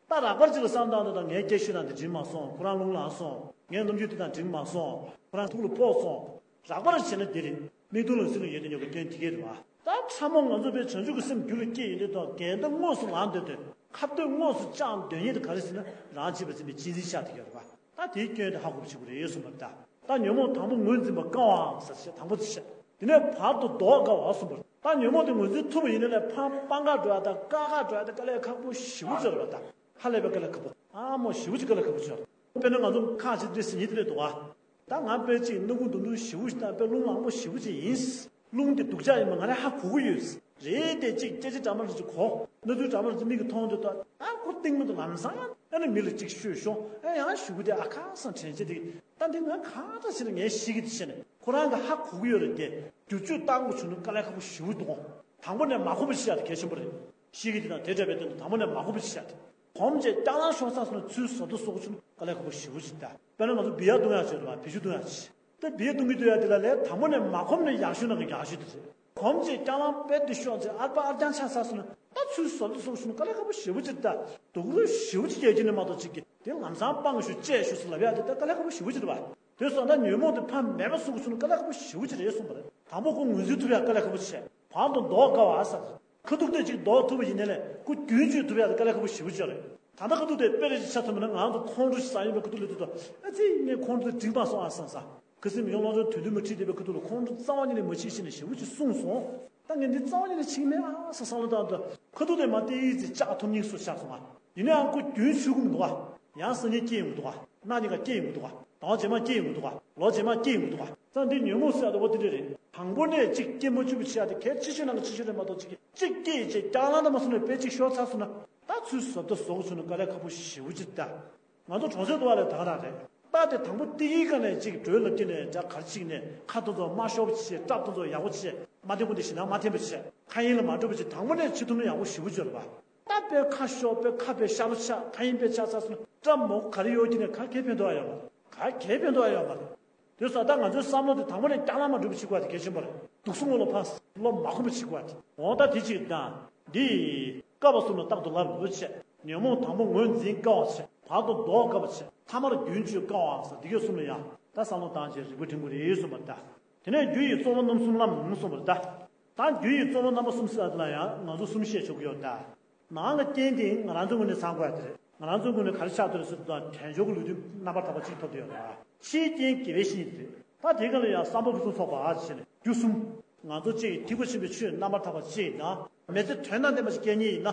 གཏོང་། ད་རགས་པར་ཅིག་ལ་བསམ་སྟངས་དེ་དང་། ངའི་སྐད་ཤོད་སྟངས་དེ་འགྲིག་མ་སོང་། ཁོ་རང་རླུང་ལངས་སོང་། ངའི་རྣམ་འགྱུར་དེ་དང་འགྲིག་མ་སོང་། ཁོ་རང་ཐུགས་ལ་ཕོག་སོང་། རགས་པར་བྱས་ན་དེ་རེད། མིག་མཐོང་ལ་གཟིགས་ན་ཡོད་དེ་ཉོབ་པའི་སྐྱོན་དེ་གས་རེད་བ། ད་ཕྲ་མོ་ང་ཚོ་པའི་བྱང་ཆུབ་ཀྱི་སེམས་རྒྱུད་ལ་སྐྱེས་ཡོང་དུས་དང་། འགལ་ཟླ་དངོས་སུ་ལངས་སྡོད་དུས། ཁ་གཏད་དངོས་སུ་བཅངས་སྡོད་མཁན་དེ་ག་རེ་ཟེར་ན། རང་གཅེས་པར་འཛིན་པའི་གཅེས་འཛིན་ཤག་དེ་གས་རེད་བ། ད་དེའི་སྐྱོན་དེ་ཧ་གོ་བ་བྱེད་དགོས་རེད་གསུངས་པ་རེད་ད། ད་ཉོན་མོངས་དང་པོ་ངོས་འཛིན་པ་དཀའ་བའམ་ཟེར་བྱས་དང་པོ་དེ་བཤད། དེ་ནས་བར་དུ་བཟློག་དཀའ་བ་གསུངས་པ་རེད། ད་ཉོན་མོངས་དེ་ངོས་འཛིན་ཐུབ་པ་ཡིན་ན་ལས་ཕར་སྤང་ཁ་འགྲོ་ཡ་དང་བཀག་ཁ་འགྲོ་ཡ་དེ་དཀའ་ལས་ཁག་པོ་ཞེ་པོ་ཅིག་རེད་པ། ད་ཧ་ལས་པའི་དཀའ་ལས་ཁག་པོ། ཨ་མོ་ཞེ་པོ་ཅིག་དཀའ་ལས་ཁག་པོ་ཅིག་རེད། དཔེར་ན་ང་ཚོ་ཁ་ཅིག་འདི་ཟིན་ཡིན་དེ་རེད་འདུག་བ། ད་ང་དཔེ་ཅིག་སྣ་ཁུང་དུམ་དུམ་ཞེ་པོ་ཞིག་དང་། དཔེ་རླུང་ལངས་པོ་ཞེ་པོ་ཅིག་ཡིན། རླུང་དེ་སྡུག་ཅག་ཡིན་པ་ང་རང་ཧ་གོ་གི་ཡོད། རེད་དེ་ཅིག་སྐད་ཆ་འདྲ་མོ་རེ་ཅིག་གོ། གནས་ཚུལ་འདྲ་མོ་རེ་ཅིག་མིག་གིས་མཐོང་དུས་ད། ཨ་ཁོ་གཏིང་མི་འདུག་ལམ་སང་ཨ་ནི་མི་ལ་ཅིག་ཤོད་ཤོག་ཨ་ཡང་ཞུ་གི་དེ་ཨ་ཁ་སང་དྲན་བྱེད་དེ། ད་འདི་ང་གང་འདྲ་ཞིག་ལ་ངས་ཤེས་ཀྱི་དེ་བྱས་ནས་ཁོ་རང་གི་ཧ་གོ་གི་ཡོད་རེད་དེ། བསྒྱུར་བཅོས་བཏང་དགོས་བྱུང་ན་དཀའ་ལས་ཁག་པོ་ཞེ་པོ་འདུག་དང་པོ་ནས་མ་གོ་བ་ཞིག་ཡ་དེ་གལ་ཆེན་པོ་རེད། ཤེས་ཀྱི་དེ་དང་དེ་འདྲ་བའི་དོན་དུ་དང་པོ་ནས་མ་གོ་བ་ཞིག་ཡ་དེ། གོམས་བྱས་རྐྱང་ལངས་ཤོར་ཚར་སོང་ན་ཚུར་བཟོ་ལྟ་བཟོ་དགོས་བྱུང་ན་དཀའ་ལས་ཁག་པོ་ཞེ་པོ་ཅིག་ད། དཔེར་ན་ང་ཚོ་སྦི་ཡ་བཏུང་ཡག་ཅིག་ཡོད་རེད་བ། བི་ཤུ་བཏུང་ཡག་ཅིག་ད་སྦི་ཡ་བཏུང་གི་བཏུང་ཡག་དེ་ལ་ལས་དང་པོ་ནས་མ་གོམས་ནས་ཡག་ཤོས་ནང་གི་ཡག་ཤོས་དེ་རེད། གོམས་བྱས་རྐྱང་ལངས་དཔེ་འདི་ཤོར་ཚེ་ཨར་པ་ཨར་རྐྱང་ཆགས་ཚར་སོང་ན་ད་ཚུར་བཟོ་ལྟ་བཟོ་དགོས་བྱུང་ན་དཀའ་ལས་ཁག་པོ་ཞེ་པོ་ཅིག་ད། སྡུག་རུས་ཞེ་པོ་ཅིག་རྒྱག་རྒྱུ་ནི་མ་གཏོགས་ཅིག་གི་དེ་ལམ་སང་སྤང་ཤོག་བཅད་ཤོག་ཟེར་ལབ་ཡག་དེ་ད་དཀའ་ལས་ཁག་པོ་ཞེ་པོ་ཅིག་རེད་བ། དེ་སོང་ན་ཉོན་མོངས་དེ་ཕར་མེད་པ་བཟོ་དགོས་བྱུང་ན་དཀའ་ལས་ཁག་པོ་ཞེ་པོ་ཅིག་རེད་གསུངས་པ་རེད། དང་པོ་ཁོ་ངོས་འཛིན་ཐུབ་ཡག་དཀའ་ལས་ཁག་པོ་ཆེ། བར་དུ་བཟློག་དཀའ་བ་ཟེར། ཁ་ཐུག་ཏུ་ཅིག་བཟློག་ཐུབ་པ་ཡིན་ནའི་ལས་ཁོ་རྒྱུན་གཅོད་ཐུབ་ཡག་དེ་དཀའ་ལས་ཁག་པོ་ཞེ་པོ་ཅིག་རེད། ད་ལྟ་ཁ་ཐུག་དེ་དཔེ་རེ་ཞིག་ཆ་ཐུབ་མིན་ན། ང་ཚོ་ཁོང་ཁྲོ་ཞིག་ཟ་ཡིན་པའི་ཁ་ཐུག་ལ་དུས་ད་ཨ་ཙི་ངས་ཁོང་ཁྲོ་དེ་འགྲིག་མ་སོང་ཨ་བསམ་ས། ཁ་སང་མི་ཡོང་ལོ་ཚོ་དོན་དུ་མ་ཁྲིད་བསྡད་པའི་ཁ་ཐུག་ལ་ཁོང་ཁྲོ་རྩ་བ་ཉིད་ནས་མ་བྱེད་ཞེས་ནས་ཞེ་པོ་ཅིག་གསུངས་སོང་། ད་ངས་འདི་རྩ་བ་ཉིད་ནས་བྱེད་མེད་ཨ་བསམ་བསམ་བློ་བཏང་དུས་ཁ་ཐུག་དེ་མ་བལྟས་ཡིད་ཙི་ལྕགས་ཐུམ་སྙིང་སུ་ཆགས་སོང་ཨ། ཡིན་ནའང་ཁོ་རྒྱུན་ཆུད་ཀྱི་མི་འདུག་ཨ། ཡང་སང་ཉིན་སྐྱེ་ཡོང་གི་འདུག་ཨ། གནངས་ཉིན་ཀ་སྐྱེ་ཡོང་གི་འདུག་ཨ། ཟླ་བ་རྗེས་མ་སྐྱེ་ཡོང་གི་འདུག་ཨ། ལོ་རྗེས་མ་སྐྱེ་ཡོང་གི་འདུག་ཨ། ད་འདི་ཉོན་མོངས་ཟེར་ཡ་དེ་འོ་དེ་འདྲ་རེད། དང་པོ་ནས་གཅིག་སྐྱེ་མ་བཅུག་པ་བྱེད་ཡ་དེ་གལ་ཆེ་ཤོས་ནང་གི་ཆེ་ཤོས་རེད་མ་གཏོགས། གཅིག་གིས་གཅིག་སྐྱེ་ཡི་ཅེས་སྐྱག་ལང་ད་མ་སོང་ནས་དཔེ་གཅིག་ཤོར་ཚར་སོང་ན། ད་ཚུར་ཟབ་ཏུ་བཟོ་དགོས་བྱུང་ན་དཀའ་ལས་ཁག་པོ་ཞེ་པོ་ཅིག་ད། ང་ཚོ་གྲོང་གསེབ་དུ་བ་ལས་ད་ག་རང་རེད། རྟ་དེ་དང་པོ་སྟེར་གྱི་སྒང་ནས་གཅིག་དྲོད་ལ་བསྟེར་ནས་འདྲ་གར་ཅིག་ནས་ཁ་དེ་ཚོ་མ་ཤོར་བ་བྱས། སྲབ་དེ་ཚོ་ཡག་པོ་བྱས། མ་འཐེན་པོ་དེ་ཞེ་དྲག་མ་འཐེན་པ་བྱས། མཁའ་དབྱིངས་ལ་མ་འགྲོ་བ་བྱས། དང་པོ་ནས་བྱེད་ཐུབ་ན་ཡག་པོ་ཞེ་པོ་ཅིག་རེད་པ། རྟ་དཔེ་ཁ་ཤོར་དཔེ་ཁ་དཔེ་ཤ་ལོ་ཆགས། མཁའ་དབྱིངས་དཔེ་ཆགས་ཚར་སོང་ན་སྲབ་མོ་ག་རེ་ཡོད་ཀྱི་ནས་ག་གེ་ཕན་ཐོགས་ཡ་ཡོད་མ་རེད། ག་གེ་ཕན་ཐོགས་ཡ་ཡོད་མ་རེད། དེ་སོགས་ད་ང་ཚོའི་བསམ་བློ་དེ་དང་པོ་ནས་སྐྱག་ལང་མ་འགྲུབ་པ་བྱེད་དགོས་པ་དེ་གལ་ཆེན་པོ་རེད། དུག་སྲིན་ངོ་ལ་ཕངས། བློ་མ་ཁོམ་པ་བྱེད་དགོས་པ་དེ། འོ་ད་དེ་གཅིག་དང་། འདི། བསྐལ་པ་གསུམ་ལ་རྟག་ཏུ་ལབ་དགོས་བྱས། ཉོན་མོངས་དང་པོ་ངོས་འཛིན་དཀའ་བ་བྱས། བར་དུ་ལྡོག་དཀའ་བ་བྱས། ཐ་མར་རྒྱུན་གཅོད་དཀའ་བའམ་ཟེར་འདི་སྐད་གསུམ་ལ་ཡང་ད་བསམ་བློ་བཏང་བྱས་རིག་པ་སྒྲིམ་དགོས་རེད་གསུངས་པ་རེད་ད། དེ་ནས་རྒྱུ་ཡི་གཙོ་བོ་རྣམ་གསུམ་ལམ་གསུངས་པ་རེད་ད། ད་རྒྱུ་ཡི་གཙོ་བོ་རྣམ་པ་གསུམ་ཟེར་བ་དེ་ལ་ཡང་ང་ཚོ་གསུམ་བཤད་ཆོག་གི་ཡོད་ད། ནང་ལ་རྐྱེན་དེ་ང་རང་ཚོའི་ངོས་ནས་ཚང་དགོས་ཡ་དེ་རེད། ང་རང་ཚོའི་ངོས་ནས་ག་རེ་ཆགས་ཐུབ་རེད་ཟེར་དུས་དང་དལ་འབྱོར་གྱི་ལུས་རྟེན་རྣམ་པར་དག་པ་གཅིག་ཐོབ་ཐུབ་ཡོད་རེད། ཕྱིའི་རྐྱེན་དགེ་བའི་བཤེས་གཉེན་དེ་རེད། ད་དེའི་སྒང་ལ་ཡང་བསམ་པ་ཕུན་སུམ་ཚོགས་པ་ཞེས་ནས་རྒྱུ་གསུམ། ང་ཚོ་གཅིག་ཐེག་པ་ཆེན་པོའི་ཆོས་རྣམ་པར་དག་པ་གཅིག་དང་། མི་ཚེ་དོན་དང་ལྡན་པ་ཞིག་སྐྱེལ་མཁན་ཡིན་ན།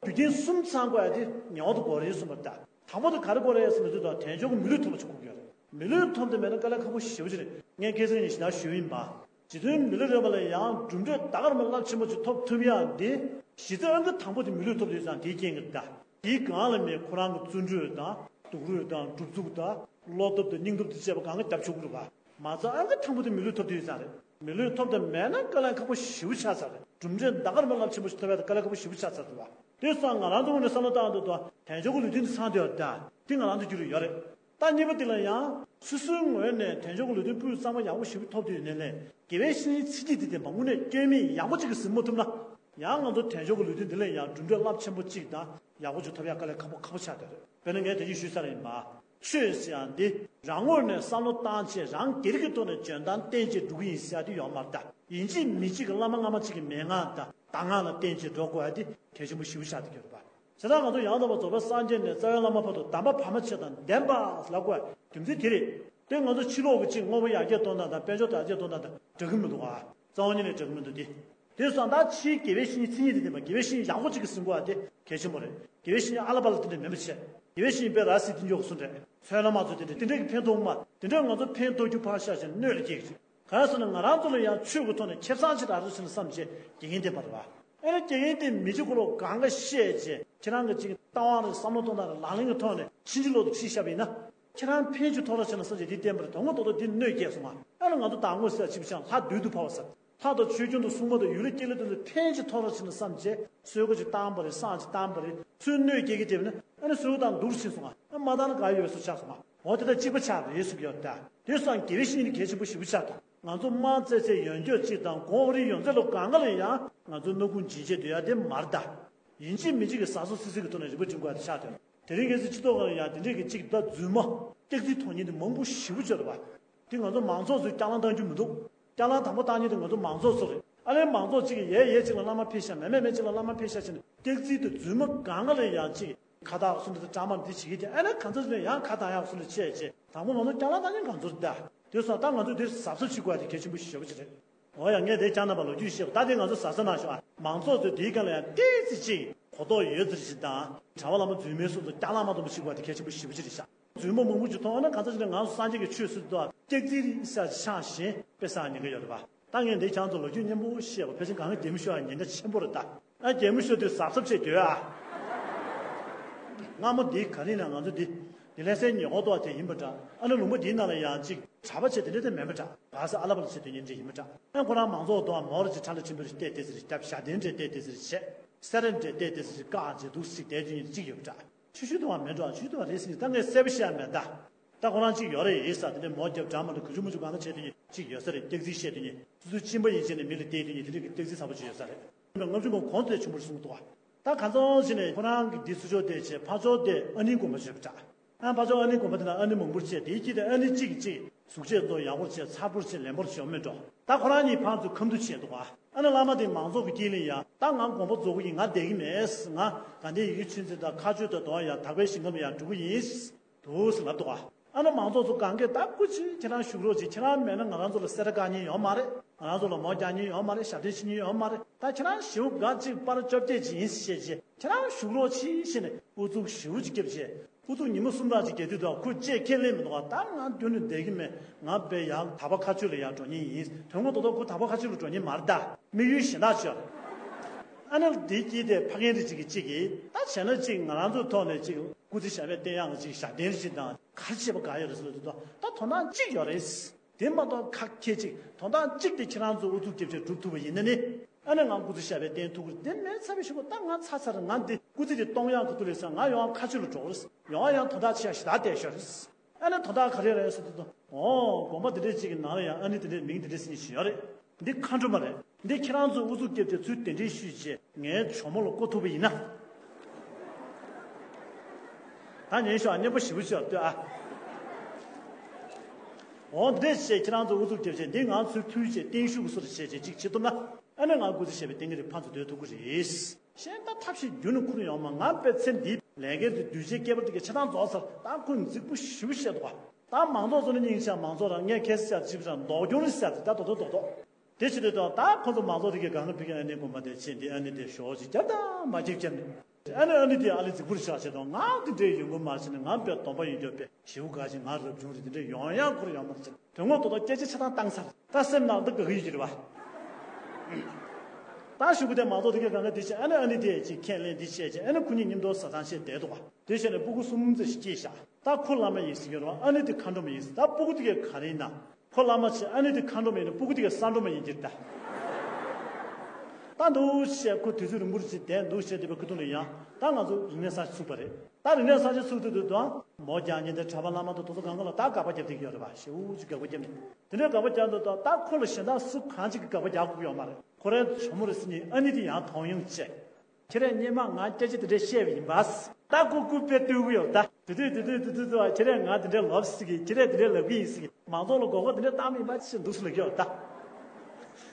རྒྱུ་རྐྱེན་གསུམ་ཚང་དགོས་ཡ་དེ་ངེས་པར་དུ་དགོས་རེད་གསུངས་པ་རེད་ད། དང་པོ་དེ་ག་རེ་དགོས་རེད་ཟེར་ན་དུས་དང་དལ་འབྱོར་གྱི་མི་ལུས་ཐོབ་པ་ཞིག་དགོས་ཀྱི་ཡོད་རེད། མི་ལུས་ཐོབ་དེ་མེད་ན་དཀའ་ལས་ཁག་པོ་ཞེ་པོ་ཅིག་རེད། ངས་ཁ་སང་ནས་ཞེ་དྲག་ཞུས་ཡིན་པ། རྗེ་བཙུན་མི་ལ་རས་པ་ལ་ཡང་གྲུབ་འབྲས་ད་ག་རང་མི་རླབས་ཆེན་པོ་ཅིག་ཐོབ་ཐུབ་ཡག་འདི། གཞི་རྩའི་ཨང་ཀི་དང་པོ་དེ་མི་ལུས་ཐོབ་དུས་ཙང་དེའི་རྐྱེན་གྱིས་ད། དེའི་སྒང་ལ་མི་ཁོ་རང་གི་བརྩོན་འགྲུས་དང་སྡུག་རུས་དང་སྒྲུབ་ཚུགས་དང་བློ་སྟོབས་དང་སྙིང་སྟོབས་དེ་བཅས་པ་གང་ག་རྒྱབ་ཆོག་གི་རེད་པ། མ་རྩ་ཨང་ཀི་དང་པོ་དེ་མི་ལུས་ཐོབ་དུས་ཙང་རེད། མི་ལུས་ཐོབ་དེ་མེད་ན་དཀའ་ལས་ཁག་པོ་ཞེ་པོ་ཆགས་ཚར་རེད། གྲུབ་འབྲས་ད་ག་རང་མི་རླབས་ཆེན་པོ་ཞིག་ཐོབ་ཡག་དེ་དཀའ་ལས་ཁག་པོ་ཞེ་པོ་ཆགས་ཚར་འདུག་པ། དེ་སོང་ང་རང་ཚོ་ངོས་ནས་བསམ་བློ་བཏང་དུས་དང་དལ་འབྱོར་གྱི་ལུས་རྟེན་དེ་ཚང་དུས་ད་དེ་ང་རང་ཚོ་རྒྱུ་རུ་ཡོད་རེད། ད་གཉིས་པ་དེ་ལ་ཡང་སོ་སོའི་ངོས་ནས་དལ་འབྱོར་གྱི་ལུས་རྟེན་སྤུས་གཙང་མ་ཡག་པོ་ཞེ་པོ་ཐོབ་དུས་ནས་ལས་དགེ་བའི་བཤེས་གཉེན་མཚན་ཉིད་དེ་ལྡན་པ་དངོས་གནས་སྐྱོན་མེད་ཡག་པོ་གཅིག་གིས་ཟིན་མ་ཐུབ་ན། ཡང་ང་ཚོ་དལ་འབྱོར་གྱི་ལུས་རྟེན་འདི་ལས་ཡང་གྲུབ་འབྲས་རླབས་ཆེན་པོ་གཅིག་དང་ཡག་པོ་ཅིག་ཐོབ་ཡག་དཀའ་ལས་ཁག་པོ་ཁག་པོ་ཆགས་བསྡད་རེད། དཔེར་ན་ངས་དེ་བཞིན་ཞུས་ཚར་ཡིན་པ། ཆོས་ཟེར་ཡག་འདི་རང་ངོས་ནས་བསམ་བློ་བཏང་བྱས་རང་སྒེར་གྱི་ཐོག་ནས་འཇོན་ཐང་བསྟན་བྱས་འགྲོ་གི་ཡིན་ཟེར་ཡག་དེ་ཡོད་མ་རེད་ད། ཡིན་གཅིག་མིན་གཅིག་གི་བླ་མ་སྔ་མ་གཅིག་གི་མན་ངག་དང་གདམས་ངག་ལ་བརྟེན་བྱས་འགྲོ་དགོས་ཡག་དེ་གལ་ཆེན་པོ་ཞེ་པོ་ཆགས་བསྡད་ཀྱི་ཡོད་རེད་པ། བྱས་ཙང་ང་ཚོ་ཡང་དག་པར་རྫོགས་པའི་སངས་རྒྱས་ནས་རྩ་བའི་བླ་མ་བར་དུ་གདམས་པ་བར་མ་ཆད་དང་ལྡན་པ་ལབ་དགོས་ཡག་རྒྱུ་མཚན་དེ་རེད། དེ་ང་ཚོ་ཕྱི་ལོགས་ཀྱི་གཅིག་དངོས་པོ་ཡར་རྒྱས་གཏོང་སྟངས་དང་དཔལ་འབྱོར་དར་རྒྱས་གཏོང་སྟངས་དང་འདྲ་གི་མི་འདུག་ག། རྩ་བ་ཉིད་ནས་འདྲ་གི་མི་འདུག་སྟེ། དེ་སོང་ད་ཕྱིའི་དགེ་བའི་བཤེས་གཉེན་མཚན་ཉིད་དེ་ལྡན་པ་དགེ་བའི་བཤེས་གཉེན་ཡག་པོ་གཅིག་གིས་ཟིན་དགོས་ཡག་དེ་གལ་ཆེན་པོ་རེད། དགེ་བའི་བཤེས་གཉེན་ཨ་ལ་པ་ལ་དེ་འདྲ་མིན་པ་བྱས། དགེ་བའི་བཤེས་གཉེན་དཔེ་ར་སི་ཏི་འཇོག་གི་སུ་འདྲ། ཚོན་སློབ་མ་ཚོ་དེ་འདྲ་དེ་འདྲ་གི་ཕན་ཐོགས་མ་དེ་འདྲ་ང་ཚོ་ཕན་ཐོགས་རྒྱུ་ཕར་བཞག་བྱས་གནོད་ལ་སྐྱེལ་གི་རེད། གང་ཡིན་ཟེར་ན་ང་རང་ཚོ་ལ་ཡང་ཆོས་ཀྱི་ཐོག་ནས་ཁེ་བཟང་ཅིག་རག་རོགས་བྱས་ན་བསམ་བྱས་དགེ་རྒན་བསྟེན་པ་རེད་བ། ཨེ་ན་དགེ་རྒན་དེ་མི་བྱེད་ཁོ་རང་གང་ག་བཤད་བྱས་ཁྱེད་རང་གི་ཅིག་ལྟ་བ་རེད་བསམ་བློ་གཏོང་སྟངས་རེད་ལག་ལེན་གྱི་ཐོག་ནས་ཕྱིན་ཅི་ལོག་ཏུ་ཕྱིན་བཞག་པ་ཡིན་ན། ཁྱེད་རང་ཕན་ཅིག་ཐོགས་རོགས་བྱས་ན་བསམ་བྱས་དེ་བསྟེན་པ་རེད། དོན་དངོས་ཐོག་ཏུ་དེ་གནོད་སྐྱེལ་སོང་ང་། ཨེ་ན་ང་ཚོ་དང་དངོས་ཟེར་ཅིག་བྱས་ལྷ་བདུད་དུ་ཕབ་པ་ཟེར། ལྷ་དང་ཆོས་སྐྱོང་དང་སྲུང་མ་དང་ཡུལ་ལ་སྐྱེ་ལ་དོན་དུ་ཕན་ཅིག་ཐོགས་རོགས་བྱས་ན་བསམ་བྱས་གསོལ་ཁ་ཅིག་བཏང་པ་རེད། བསང་ཅིག་བཏང་པ་རེད། ཚུར་གནོད་སྐྱེལ་གྱི་བསྡད་པ་ན་ཨ་ནི་གསོལ་ཁ་བཏང་སྡུག་རུ་ཕྱིན་སོང་ང་། ཨ་མ་བཏང་ན་ག་ཡོད་སུ་ཆགས་སོང་ང་། འོ་དེ་ལྟར་གཅིག་པ་ཆགས་རེད་གསུངས་ཡོད་ད། དེ་སོང་དགེ་བའི་བཤེས་གཉེན་གལ་ཆེན་པོ་ཞེ་པོ་ཆགས་ད། ང་ཚོ་དམངས་བཙལ་ཚད་ཡོན་སྐྱོར་གཅིག་དང་གོང་འོག་རིགས་ཡོངས་རྫོགས་ལ་གང་ག་ལ་ཡང་ང་ཚོ་སྣ་ཁུང་འབྱིན་བྱེད་སྡོད་ཡ་དེ་མ་རེད་ད། ཡིན་གཅིག་མིན་གཅིག་གི་ཟ་སོ་སི་སི་གི་ཐོག་ནས་རིག་པ་སྒྲིམ་དགོས་ཡ་དེ་ཆགས་ཡོད། དེ་རིང་ཁ་སང་སྤྱི་ཚོགས་ཁག་ལ་ཡང་དེ་འདྲས་ཀྱི་གཅིག་ད་རྫུན་མ་སྐྱག་རྫུན་ཐོགས་མཁན་དེ་མང་པོ་ཞེ་པོ་ཅིག་ཡོད་རེད་པ། དེ་ང་ཚོ་མང་ཚོགས་ཚོས་སྐྱག་ལང་བཏང་རྒྱུ་མི་འདུག་སྐྱག་ལང་དང་པོ་བཏང་མཁན་དེ་ང་ཚོ་མང་ཚོགས་ཚོ་རེད། ཨ་ལས་མང་ཚོགས་གཅིག་གིས་ཡས་ཡས་གཅིག་ལ་བླ་མ་ཕེབས་ཤག་མེད་མེད་མེད་གཅིག་ལ་བླ་མ་ཕེབས་ཤག་བྱས་ནས་སྐྱག་རྫུན་དང་རྫུན་མ་གང་ག་ལ་ཡང་གཅིག་ཁ་བཏགས་སུ་འདི་དང་གྲངས་མ་འདི་བྱེད་ཀྱི་དེ་ཨ་ནི་གང་ཚོད་ནས་ཡང་ཁ་བཏགས་ཡག་སུ་འདི་བྱས་བྱས་དང་པོ་ང་ཚོ་སྐྱག་ལང་བཏང་མཁན་གང་ཚོད་རེད་ད། དེ་སོང་ད་ང་ཚོས་དེ་གཟབ་གཟབ་བྱེད་དགོས་ཡ་དེ་གལ་ཆེན་པོ་ཞེ་པོ་ཅིག་རེད། འོ་ཡ་ངས་དེ་ཀྱང་རྣམ་པ་ལོ་རྒྱུས་བཤད་པ་ད་དེ་ང་ཚོ་གཟབ་གཟབ་གནང་ཤོག་ཨ། མང་ཚོགས་ཚོས་དེའི་སྒང་ལ་ཡང་ཏོག་ཙམ་ཅིག་གོ་རྟོགས་ཡོད་ཚུལ་ཞིག་དང་གྲྭ་པ་བླ་མ་རྫུན་མའི་སོགས་ཚོ་སྐྱག་ལང་མ་གཏོང་པ་ཞིག་དགོས་དེ་གལ་ཆེན་པོ་ཞེ་པོ་ཅིག་རེད་ཤག་རྫུན་མ་མང་པོ་ཅིག་མཐོང་བ་ན་གང་ཟག་ཅིག་ལ་ང་ཚོ་སངས་རྒྱས་ཀྱི་ཆོས་ཟེར་དུས་སྐྱག་རྫུན་རེད་ཟེར་ཆགས་ཤིང་དཔེ་བསགས་ཉེན་ཁ་ཡོད་རེད་པ། ད་ངས་འདི་ཁྱེད་ཚོ་ལོ་རྒྱུས་སྙན་པོ་བཤད་པ་ཕལ་ཆེར་གང་ག་གད་མོ་ཤོར་ཡ་ཉེན་ཁ་ཆེན་པོ་རེད་ད། ཨ་གད་མོ་ཤོར་དུས་གཟབ་གཟབ་བྱེད་དགོས་ཨ། སྔ་མོ་འདི་ག་རེ་ན་ང་ཚོ་འདི་འདི་ལྷ་སའི་ཉེ་འཁོར་དུ་བ་དེ་ཡིན་པ་འདྲ། ཨ་ནི་ལུང་པ་འདིའི་ནང་ལ་ཡང་ཅིག་གྲྭ་པ་བྱས་དེ་འདྲ་དེ་མེད་པ་འདྲ། བ་ས་ཨ་ལ་པ་ལ་བྱས་དེ་ཉིན་འདྲ་ཡིན་པ་འདྲ། ཨ་ཁོ་རང་མང་ཚོགས་དུ་བ་མོ་ར་ཅིག་ཁྲ་ལ་ཆེན་པོ་རེ་བལྟས་བལྟས་ཟེར་རེ་བརྒྱབ་ཞྭ་གདན་འདྲ་བལྟས་བལྟས་ཟེར་རེ་བྱས་སེ་ར་འདྲ་བལྟས་བལྟས་ཟེར་རེ་བཀག་བྱས་འདུག་ཅིག་བསྡད་དུས་ཉིན་གཅིག་ཡོད་པ་འདྲ། ཆུ་ཆུ་དུ་བ་མེད་འགྲོ་ཨ། ཆུ་ཆུ་དུ་བ་རེད་ཟེར་ནས་ད་ངས་གསལ་པོ་བཤད་ཡ་མེད་ད། ད་ཁོ་རང་གཅིག་ཡོད་རེད་ཡིན་ས། དེ་འདྲའི་མོ་རྒྱབ་གྲང་མ་འདྲ་ག་ཆུ་མ་ཆུ་གང་ལ་བྱེད་དུས་ནི་གཅིག་ཡོད་ས་རེད། སྐྱག་རྫུན་བཤད་དུས་ནི་སོ་སོའི་གཅིན་པ་ཡིན་བྱས་ནས་མི་ལ་བལྟས་དུས་ནི་དེ་འདྲའི་གི་སྐྱག་རྫུན་ཚ་པོ་ཅིག་ཡོད་ས་རེད། ལྔ་བཅུ་ང་གོང་དེ་ཆུང་པོར་གསུངས་འདུག་བ། ད་གང་ཚང་ཞིག་ནས་ཁོ་རང་གི་འདི་ཚུར་ཕྱོགས་བལྟས་བྱས་ཕར་ཕྱོགས་བལྟས་ཨ་ནིའི་དགོན་པ་བྱོས་པ་འདྲ། ཨ་ཕར་ཕྱོགས་ཨ་ནིའི་དགོན་པ་དེ་ན་ཨ་ནི་མང་པོར་བྱས་དེའི་དཀྱིལ་དུ་ཨ་ནི་གཅིག་གིས་གཅིག་ གཟུགས་བྱད་ཚོ་ཡག་པོར་བྱས། མཚར་པོར་བྱས། ལེན་པོར་བྱས་ཡོད་མེད་འགྲོ། ད་ཁོ་རང་གཉིས་ཕར་ཚུར་ཁ་མཐུན་བྱས་འདུག་ག་ཨ་ནི་བླ་མ་དེ་མང་ཚོགས་ཀྱི་དཀྱིལ་ལ་ཡ། ད་ང་དགོན་པ་རྫོགས་ཀྱི་ཡིན། ང་བསྡད་ཀྱི་མེད། ང་དགའ་ལྡན་ཡིད་ཆེས་འཛིན་དང་མཁའ་སྤྱོད་དང་དོ་ཡ། དག་པའི་ཞིང་ཁམས་ལ་ཡ་འགྲོ་གི་ཡིན་འདུག་ཟེར་ལབ་འདུག་ག་ཨ་ནི་མང་ཚོགས་ཚོ་གང་གས་ད་སྐུ་མཁྱེན། ཁྱེད་རང་བཞུགས་རོགས་གྱིས། ཁྱེད་རང་མེད་ན་ང་རང་ཚོ་ལ་སེར་སྒྲེང་བཀག་མཁན་ཡོད་མ་རེད། ང་རང་ཚོ་ལ་མོ་རྒྱག་མཁན་ཡོད་མ་རེད། ཞབས་འདྲེན་བྱེད་མཁན་ཡོད་མ་རེད། ད་ཁྱེད་རང་ཞེའུ་འགའ་གཅིག་པར་བཅོ་བརྒྱད་ཅིག་ཡིན་ཟེར་བྱས་རྗེས། ཁྱེད་རང་བཞུགས་རོགས་གྱིས་ཟེར་ནས་ཨུ་ཚུགས་ཞེའུ་ཅིག་བརྒྱབ་བྱས། ཨུ་ཚུགས་ཉི་མ་གསུམ་རག་ཅིག་བརྒྱབ་དུས་དང་ཁོས་བཅད་ཁས་ལེན་མི་འདུག་ག་ད་ང་མདུན་ནས་བསྡད་ཀྱི་མེད། ང་དཔེ་ཡག་དག་པ་མཁའ་སྤྱོད་ལ་ཡར་འགྲོ་མཁན་ཡིན། དོན་ངོ་ཐོག་ཐོག་ཁོ་དག་པ་མཁའ་སྤྱོད་ལ་འགྲོ་མཁན་མ་རེད་ད། དམིགས་ཡུལ་གཞན་དག་ཅིག་ཡོད་རེད། ཨ་ནི་འདི་སྐྱིད་དེ་ཕ་རྒན་རེ་ཅིག་གིས་གཅིག་གིས་ད་བྱས་ན་གཅིག་ང་རང་ཚོའི་ཐོག་ནས་གཅིག་སྐུ་ཚེ་ཞབས་པད་བརྟན་ཡག་གི་གཅིག་ཞབས་བརྟན་རེ་ཅིག་དང་ག་རེ་བྱེད་པ་ག་ཡོད་རེད་ཟེར་དུས་དང་ད་དོན་དག་གཅིག་ཡོད་རེད། དེ་མ་གཏོགས་ཁ་ཁྱེད་ཅིག་དོན་དག་གཅིག་དེ་ཁྱེད་རང་ཚོ་ཨུ་ཚུགས་རྒྱབ་བྱས་སྒྲུབ་ཐུབ་པ་ཡིན་ན་ནི། ཨ་ནི་ང་སྐུ་ཚེ་ཞབས་པད་བརྟན་ཐུབ་ཀྱི་རེད། དེ་མིན་ཚ་བའི་ཞུ་གོ་ད་ང་ཚ་ཚ་རེད། ང་འདི་སྐུ་ཚེ་འདི་གཏོང་ཡག་གི་ཐོག་ལ་ས་ང་ཡོང་ཁ་ཆུ་ལ་འགྲོ་གི་རེད། ཡོང་ཡང་དོན་དག་ཆེ་ཡ་ཞེ་དྲག་བསྡད་ཤོར་རེད། ཨ་ནི་དོན་དག་ག་རེ་རེད་ཟེར་དུས་དང་ཨོ་དགོན་པ་འདི་འདྲས་ཅིག་གི་ནང་ལ་ཡང་ཨ་ནི་འདི་འདྲས་མིང་འདི་འདྲས་ཟེར་མཁན་ཞིག་ཡོད་རེད། འདི་མཁའ་འགྲོ་མ་རེད། འདི་ཁྱེད་རང་ཚོས་ཨུ་ཚུགས་རྒྱབ་བྱས་ཚུལ་དེ་འདྲས་ཞུས་བྱས་ངའི་གྲོགས་མོ་ལ་བསྐོ་ཐུབ་པ་ཡིན་ན། ད་ཉན་ཤོག་སྙན་པོ་ཞེ་པོ་ཅིག་ལྟོས་ཨ། འོ་འདི་འདྲས་བྱས་ཁྱེད་རང་ཚོ་ཨུ་ཚུགས་རྒྱབ་བྱས་འདི་ང་ཚོས་ཕུལ་བྱས་བརྟན་བཞུགས་ཀྱི་བཟོ་འདྲ་བྱས་བྱས་ཅིག་བྱེད་ཐུབ་ན། ཨ་ནི་ང་སྐུ་ཚེ་ཞབས་པད་བརྟན་གྱི་རེད། ཕར་ཚུར་སྡོད་ཐུབ་ཀྱི་རེད། གཞན་ད་ཐབས་ཤེས་རྒྱུན་ནས་ཁུར་ཡོང་མ། ང་དཔེ་ཚེ་འདིའི་ལས་འགན་དེ་གདུལ་བྱའི་སྐྱེ་བ་འདི་གའི་ཆ་ཚང་རྫོགས་ཚར། ད་ཁོས་རྫིག་པོ་ཞེ་པོ་བཤད་འདུག་ག་ད་མང་ཚོགས་ཚོ་ནི་སྙིང་རྗེ། མང་ཚོགས་རང་ངས་ཁ་སང་ཅིག་བྱས་རྡོག་སྐྱོར་རེད་ཟེར་ཏེ་ད་རྡོག་རྡོག་རྡོག་རྡོག་དེ་བྱེད་དུས་དང་ད་ཁོ་ཚོ་མང་ཚོགས་དེ་གའི་སྒང་ག་ཕ་གི་ཨ་ནེ་དགོན་པ་དེ་ཕྱིན་ཏེ་ཨ་ནེ་དེ་ཞོག་ཅིག་རྒྱབ་དང་མ་རྒྱབ་རྒྱབ་ནས། ཨ་ནེ་ཨ་ནེ་དེ་ཨ་ལས་རྫིག་པོ་རེད་ཤག་བྱས་དང་ང་དེ་འདྲས་ཡོང་གི་མ་རེད་ཟེར་ནས། ང་དཔེ་སྡོམ་པ་ཡིན་རྒྱུ་དཔེ་ཞེའུ་འགའ་ཞིག་ང་རབ་བྱུང་རེད། དེ་འདྲས་ཡོང་ཡག་ཁུར་ཡོང་མ་རེད་ཟེར། དོན་ངོ་ཐོག་ཐོག་སྐད་ཆ་ཆ་ཚང་བཏང་ཚར། ད་སེམས་ནང་ད་དགའ་གི་ཡོད་ཀྱི་རེད་བ། ད་ཞུ་གི་དེ་མང་ཚོགས་དེ་གའི་སྒང་ག་དེ་བྱས། ཨ་ནེ་ཨ་ནེ་དེ་ཅིག་ཁས་ལེན་དེ་བྱས་བྱས། ཨ་ནེ་ཁོ་གཉིས་མཉམ་དུ་བཟའ་ཚང་བྱས་བསྡད་འདུག་ག་དེ་བྱས་ནས་སྤུ་གུ་གསུམ་ཙམ་ཞིག་སྐྱེས་ཤག་ད་ཁོ་བླ་མ་ཡིན་ཟེར་གྱི་རེད་བ། ཨ་ནེ་དེ་མཁའ་འགྲོ་མ་ཡིན་ཟེར། ད་སྤུ་གུ་དེ་གའི་ག་རེ་ཡིན་ན། ཁོ་བླ་མ་བྱས། ཨ་ནེ་དེ་མཁའ་འགྲོ་མ་ཡིན་ན་སྤུ་གུ་དེ་གའི་ས་འགྲོ་མ་ཡིན་གྱི་རེད་ད། ད་འདུག་བྱས་ཁོ་དུས་ཚོད་རིང་པོ་རེ་ཅིག་བསྡད་འདུག་བྱས། དེ་བའི་ཁ་ཐུག་ལ་ཡང་ད་ང་ཚོ་རིག་གནས་གསར་ཚུགས་པ་རེད། ད་རིག་གནས་གསར་ཅིག་ཚུགས་དུས་དུས་དང་མོ་རྒྱག་མཁན་དེ་གྲྭ་པ་བླ་མ་དང་དེ་ཚོ་སྒང་ག་ལ་ད་དགག་པ་རྒྱབ་བསྡད་ཀྱི་ཡོད་རེད་བ། ཞེའུ་ཅིག་དགག་པ་རྒྱབ་ནས། དེ་འདྲའི་དགག་པ་རྒྱབ་འདུག་ད་ད་ཁོ་ལ་གཞན་དག་སུ་གང་ཅིག་གིས་དགག་པ་རྒྱག་དགོས་ཡོད་མ་རེད། ཁོ་རའི་གྲོགས་མོ་རེད་ཟེར་མཁན་ཨ་ནེ་དེ་ཡང་དོགས་ཡོང་བྱས། ཁྱེད་རས་སྔོན་མ་ང་སྐད་ཆ་དེ་འདྲ་བཤད་པ་ཡིན་པ། ད་ཁོ་སྐུ་དཔེ་བསྟོད་ཀྱི་ཡོད་ད། དེ་དུས་དེ་དུས་དེ་དུས་དུ་ཁྱེད་རས་ང་དེ་འདྲ་ལབ་སྲིད་ཀྱི། ཁྱེད་རས་དེ་འདྲ་ལབ་ཀྱི་ཡིན་སྲིད་ཀྱི། མང་ཚོགས་ལ་མགོ་སྐོར་དེ་འདྲ་བཏང་བ་ཡིན་པ་ཅེས་འདུག་སེ་ལབ་ཀྱི་ཡོད་ད།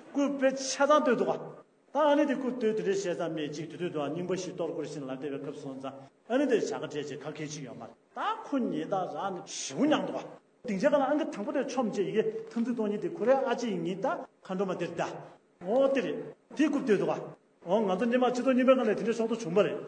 སྐུ་དཔེ་ཆ་ཚང་བསྟོད་འདུག་ག་ད་ཨ་ནེ་དེ་སྐུ་དུས་དེ་འདྲའི་བཤད་ཙང་མེད་ཅིག་དེ་དུས་དུ་རྙིང་པ་ཞིག་གཏོར་དགོས་རེད་ཟེར་ལབ་བསྡད་པའི་སྐབས་སུ་སོང་ཙང་། ཨ་ནེ་དེ་བྱ་དགའ་སྤྲད་བྱས་ཁ་སྐད་ཅིག་ཡོད་མ་རེད། ད་ཁོ་ཉེས་རྡུང་རག་ནས་ཞེ་པོ་མྱངས་འདུག་ག་སྡིངས་ཆ་སྒང་ལ་ཨང་ཀི་དང་པོ་དེ་མཆོངས་བྱས། ཡི་གེ་འཐབ་འཛིང་གཏོང་མཁན་དེ་ཁོ་རའི་ཨ་ཅེ་ཡིན་མཁན་ད་མཁའ་འགྲོ་མ་དེ་རེད་ད། འོ་དེ་རེད། དེ་སྐུ་བསྟོད་འདུག་ག་འོ་ང་ཚོ་སྔོན་མ་ཆིག་སྟོང་ཉིས་བརྒྱ་སྒང་ལ་དེ་འདྲའི་ཕྱོགས་གཏོགས་བྱུང་བ་རེད།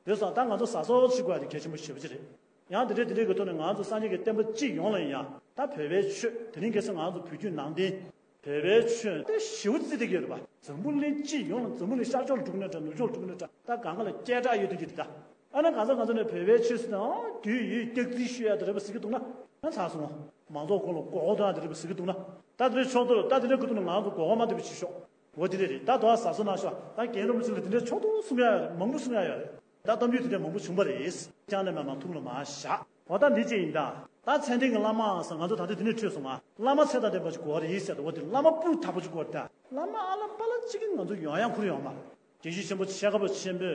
དེ་སོང་ད་ང་ཚོ་གཟབ་གཟབ་བྱེད་དགོས་ཡ་དེ་གལ་ཆེན་པོ་ཞེ་པོ་ཅིག་རེད། ཡང་དེ་འདྲའི་དེ་འདྲའི་གི་ཐོག་ནས་ང་ཚོ་སངས་རྒྱས་ཀྱི་བསྟན་པ་སྤྱི་ཡོངས་ལ་ཡང་ད་བོད་པའི་ཆོས་དེ་རིང་ཁ་སང་ང་ཚོ་བོད་བརྒྱུད་ནང་བསྟན། བོད་པའི་ཆོས་དཔེ་ཞེ་པོ་བརྩི་བསྡད་ཀྱི་ཡོད་རེད་པ། འཛམ་བུ་གླིང་སྤྱི་ཡོངས་ལ། འཛམ་བུ་གླིང་ཤར་ཕྱོགས་ལ་འགྲོ་གི་ན་འདྲ། ནུབ་ཕྱོགས་ལ་འགྲོ་གི་ན་འདྲ། ད་སྒང་ག་ལ་སྐད་གྲགས་ཡོད་དུས་ཀྱི་རེད་ད། ཨ་ནི་གང་ཟག་གང་ཟག་ནས་བོད་པའི་ཆོས་ཟེར་ན་ཨང་རྒྱུས་ཡོད། སྐྱག་རྫུན་ཤོད་ཡ་དེ་རེད་པ་ཟེར་གྱི་འདུག་ན། ཨ་ཚར་སོང་། མང་ཚོགས་ཁོ་ལ་མགོ་སྐོར་གཏོང་ཡ་དེ་རེད་པ་ཟེར་གྱི་འདུག་ན། ད་དེ་འདྲའི་ཕྱོགས་གཏོགས་ད་དེ་འདྲའི་ཁ་ཐུག་ནས་ང་ཚོ་མགོ་སྐོར་མ་ཐེབས་པ་བྱེད་ཤོག་འོ་དེ་འདྲ་རེད། ད་དོ་བ་གཟབ་གཟབ་གནང་ཤོག་ད་རྒན་རིན་པོ་ཆེ་ལ་དེ་འདྲའི་ཕྱོགས་གཏོགས་གསུང་ཡ་ཡོད་རེད། མང་པོ་གསུང་ཡ་ཡོད་རེད། ད་གཏམ་རྒྱུད་དེ་འདྲ་མང་པོ་བྱུང་བ་རེད། ཅང་ནས་མ་མང་ཐུགས་ལ་མ་བཞག་འོ་ད་འདི་ཅི་ཡིན་ད། ད་ཚད་ལྡན་གྱི་བླ་མའང་ཟེར་ང་ཚོ་ད་ལྟ་འདི་ནས་འཕྲོས་སོང་ང་། བླ་མ་ཚད་དང་ལྡན་པ་ཅིག་དགོས་རེད་ཟེར་ཏེ། འོ་དེ་བླ་མ་སྤུས་དག་པོ་ཅིག་དགོས་རེད་ད། བླ་མ་ཨ་ལ་པ་ལ་གཅིག་གིས་ང་ཚོ་ཡོང་ཡ་ཁུར་ཡོང་མ་རེད། དགེ་བཤེས་ཆེན་པོ་ཤེལ་དཀར་པོ་ཆེན་པོས་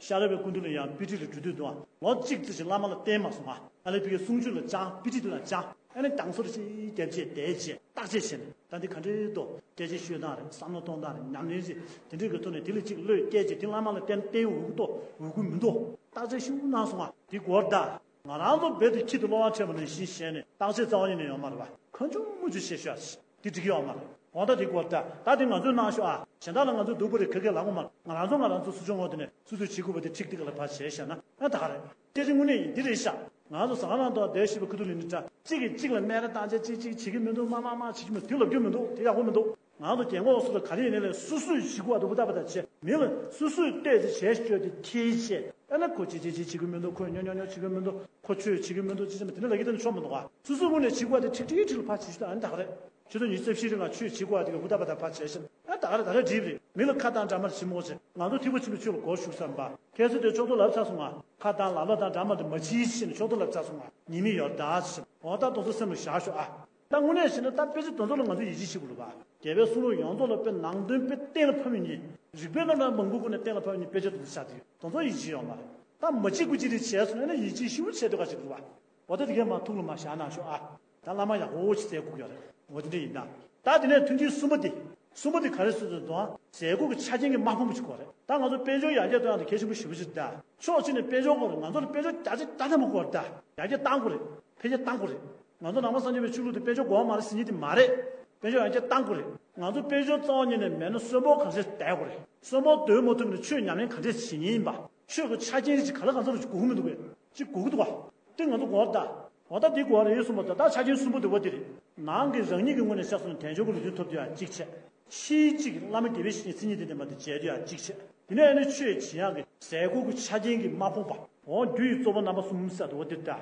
ཤར་རི་པའི་སྐུ་མདུན་ལ་ཡང་དཔེ་ཁྲིད་ལ་འགྲོ་དུས་དུའང་ལོ་གཅིག་ཙམ་ཞིག་བླ་མ་ལ་བསྟེན་མ་སོང་ང་། ཨ་ལས་ཕ་གིའི་གསུང་ཆོས་ལ་སྦྱངས། དཔེ་ཁྲིད་དེ་ལ་སྦྱངས། ཨ་ནི་གདངས་ཚོར་ཞིག་རྒྱབ་བྱས་བསྡད་བྱས་བརྟག་དཔྱད་བྱས་ནས། ད་འདི་ག་འདྲའི་འདུག་སྐད་ཆ་ཤོད་སྟངས་རེད། བསམ་བློ་གཏོང་སྟངས་རེད། ཉམས་ལེན་རེད། དེ་འདྲའི་གི་ཐོག་ནས་དེ་ལ་གཅིག་བློས་བཀལ་བྱས་དེ་བླ་མ་ལ་བསྟེན། བསྟེན་འོས་ཀྱི་འདུག་འོས་ཀྱི་མི་འདུག་བརྟག་དཔྱད་ཞིབ་གནང་སོང་ང་། འདི་དགོས་རེད་ད། ང་རང་ཚོ་རྦད་དེ་ཁྱི་དེ་གློ་བ་འཁྲབ་པ་ནང་བཞིན་བྱས་ནས་བརྟག་དཔྱད་རྩ་བ་ཉིད་ནས་ཡོད་མ་རེད་པ། ཁོང་ཆུང་མུ་ཆུ་བཤད་ཤོག་ཨ། འདི་འགྲིག་གི་ཡོད་མ་རེད། འོ་ད་འདི་དགོས་རེད་ད། ད་འདི་ང་ཚོས་གནང་ཤོག་ཨ། གཞན་དག་ལ་ང་ཚོས་སྡུག་པོ་རེད་ག་གེ་ལབ་དགོས་མ་རེད། ང་རང་ཚོ་ང་རང་ཚོ་སུ་ཆུང་ངོ་དེ་ནས་སོ་སོས་བྱེད་དགོས་པ་དེ་ཁྲིག་ཁྲིག་ལ་ཕར་བྱས་བཞག་ན་ཨ་ད་ག་རེད། སྐད་ཆ་དངོས་གནས་ཡིན་འདི་རེད་ཤག་ང་ཚོ་ཟ་ཁང་ནང་དུ་བསྡད་ཤེས་པའི་ཁུ་ཐུ་ལི་ནི་འདྲ། གཅིག་གིས་གཅིག་ལ་སྨད་ར་བཏང་བྱས་གཅིག་གཅིག་བྱེད་ཀྱི་མི་འདུག་མ་མ་མ་བྱེད་ཀྱི་མི་འདུག་དེ་ལབ་རྒྱུ་མི་འདུག་དེ་ཡག་པོ་མི་འདུག་ང་ཚོ་རྒན་གོག་སུ་ལ་ག་རེ་ཡིན་ནའི་ལས་སོ་སོས་བྱེད་དགོས་པ་དེ་ཧུར་ཐག་པ་དང་བྱས། མི་ལ་སོ་སོས་བལྟས་ཚེ་བྱས་སྤྱོད་དེ་ཁྱེར་བྱས། ཨ་ནི་ཁོ་ཅི་ཅི་ཅི་བྱེད་ཀྱི་མི་འདུག་ཁོས་ཉོ་ཉོ་ཉོ་བྱེད་ཀྱི་མི་འདུག་ཁོ་ཆོས་བྱེད་ཀྱི་མི་འདུག་ཅི་ཅི་མི་དེ་འདྲ་ལབ་ཀྱི་དེ་ནི་ཆོག་མི་འདུག་ག་སོ་སོའི་ངོས་ནས་བྱེད་དགོས་པ་དེ་ཁྲིག་ཁྲིག་ཁྲིག་ལ་ཕར་བྱེད་ཤོག་ཨ་ནི་ད་ག་རེད། ཆུ་ཚོད་ཉི་ཤུ་རྩ་བཞིའི་རིང་ལ་ཆོས་བྱེད་དགོས་པ་དེ་ག་ཧུར་ཐག་པ་དང་ཕར་བྱས་ཤིང་། ཨ་ད་ག་རེ་ད་ག་རེ་འགྲིག་རེད། མི་ལ་ཁ་བཏང་འདྲ་མ་ཞིམ་མོ་བྱེད། ང་ཚོ་ཐིགས་པ་ཆེན་པོའི་ཆོས་ལ་སྒོར་ཞུགས་བསམ་པ། ཁྱེད་ཚོ་དེ་ཕྱོགས་གཏོགས་ལབ་ཚར་སོང་ང་། ཁ་བཏང་ལག་ལག་དང་འདྲ་མ་དེ་མ་བྱེད་ཞེས་ནས་ཕྱོགས་གཏོགས་ལབ་ཚར་སོང་ང་། ཉེས་དམིགས་ཡོད་ད་ཞེས། འོ་ད་དེ་ཚོ་སེམས་ལ་བཞག་ཤོག་ཨ། ད་དངོས་གནས་བྱས་ན་ད་དཔེ་ཆ་དེ་ཚོ་ལ་ང་ཚོ་ཡིད་ཆེས་བྱེད་དགོས་རེད་པ། རྒྱལ་བའི་གསུང་རབ་ཡོངས་རྫོགས་ལ་དཔེ་ནང་དོན་དཔེ་གཏན་ལ་ཕབ་མཁན། རིགས་པའི་རྣམ་གྲངས་མང་པོའི་སྒོ་ནས་གཏན་ལ་ཕབ་མཁན་དཔེ་ཆ་དེ་ཚོ་ཆགས་བསྡད་ཡོད། དེ་ཚོ་ཡིད་ཆེས་ཡོད་མ་རེད། ད་མ་བྱེད་དགོས་ཅི་རེད་བྱས་སོང་ན་ཡིད་ཆེས་ཞེ་པོ་བྱས་སྡོད་ག་བྱེད་དགོས་རེད་པ། འོ་ད་དེ་གས་མར་ཐུགས་ལ་མར་བཞག་གནང་ཤོག་ཨ། ད་བླ་མ་ཡག་པོ་ཅིག་ཟས་གོ་གི་ཡོད་རེད། འོ་དེ་འདྲ་ཡིན་ད། ད་དེ་ནས་མཐུན་རྐྱེན་གསུམ་པ་དེ། གསུམ་པ་དེ་ག་རེ་ཟེར་དུས་དང་ཟས་གོ་གི་ཆ་རྐྱེན་གྱི་དམག་དཔུང་པོ་ཅིག་དགོས་རེད། ད་ང་ཚོ་དཔལ་འབྱོར་ཡར་རྒྱས་གཏོང་ཡག་དེ་གལ་ཆེན་པོ་ཞེ་པོ་ཅིག་རེད་ད། ཕྱོགས་གཅིག་ནས་དཔལ་འབྱོར་དགོས་རེད། ང་ཚོ་ལ་དཔལ་འབྱོར་རྒྱ་ཆེ་རྒྱ་ཐམ་པོ་དགོས་རེད་ད། ཡར་རྒྱས་གཏང་དགོས་རེད། འཕེལ་རྒྱས་གཏང་དགོས་རེད། ང་ཚོ་ནང་པ་སངས་རྒྱས་པའི་ཆོས་ལུགས་དེ་དཔལ་འབྱོར་དགོས་པ་མ་རེད་ཟེར་མཁན་དེ་མ་རེད། དཔལ་འབྱོར་ཡར་རྒྱས་གཏང་དགོས་རེད། ང་ཚོ་དཔལ་འབྱོར་རྩ་བ་ཉིད་ནས་མེད་ན་གསོན་པོ་ག་འདྲས་སྡོད་དགོས་རེད། གསོན་པོ་སྡོད་མ་ཐུབ་ན་ཆོས་ཉམས་ལེན་ག་འདྲས་བྱེད་མཁན་ཡིན་པ། ཆོས་ཀྱི་ཆ་རྐྱེན་ཅིག་ག་ལ་གང་འཚམ་ཅིག་དགོས་ཀྱི་མི་འདུག་གས། ཅིག་དགོས་ཀྱི་འདུག་བ། དེ་ང་ཚོ་དགོས་པ་རེད་ད། འོ་ད་དེ་དགོས་པ་རེད་གསུངས་པ་ད། ད་ཆ་རྐྱེན་གསུམ་པོ་དེ་བ་དེ་རེད། ནང་གི་རང་ཉིད་ཀྱི་ངོས་ནས་བཤད་སོང་ན་དལ་འབྱོར་གྱི་ལུས་རྟེན་ཐོབ་རྒྱུ་ཡང་གཅིག་བྱས། ཕྱིའི་གཅིག་བླ་མ་དགེ་བའི་བཤེས་གཉེན་མཚན་ཉིད་ལྡན་ལྡན་པ་དེ་མཇལ་རྒྱུ་ཡང་གཅིག་བྱས། དེ་ནས་ཨ་ནི་ཆོས་བྱེད་ཡག་གི་ཟས་གོས་ཀྱི་ཆ་རྐྱེན་གྱི་དམག་དཔུང་པ། འོ་རྒྱུ་ཡི་གཙོ་བོ་རྣམ་པ་གསུམ་ཟེར་དེ་བ་དེ་རེད་ད།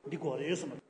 འདི་དགོས་པ་རེད་གསུངས་པ།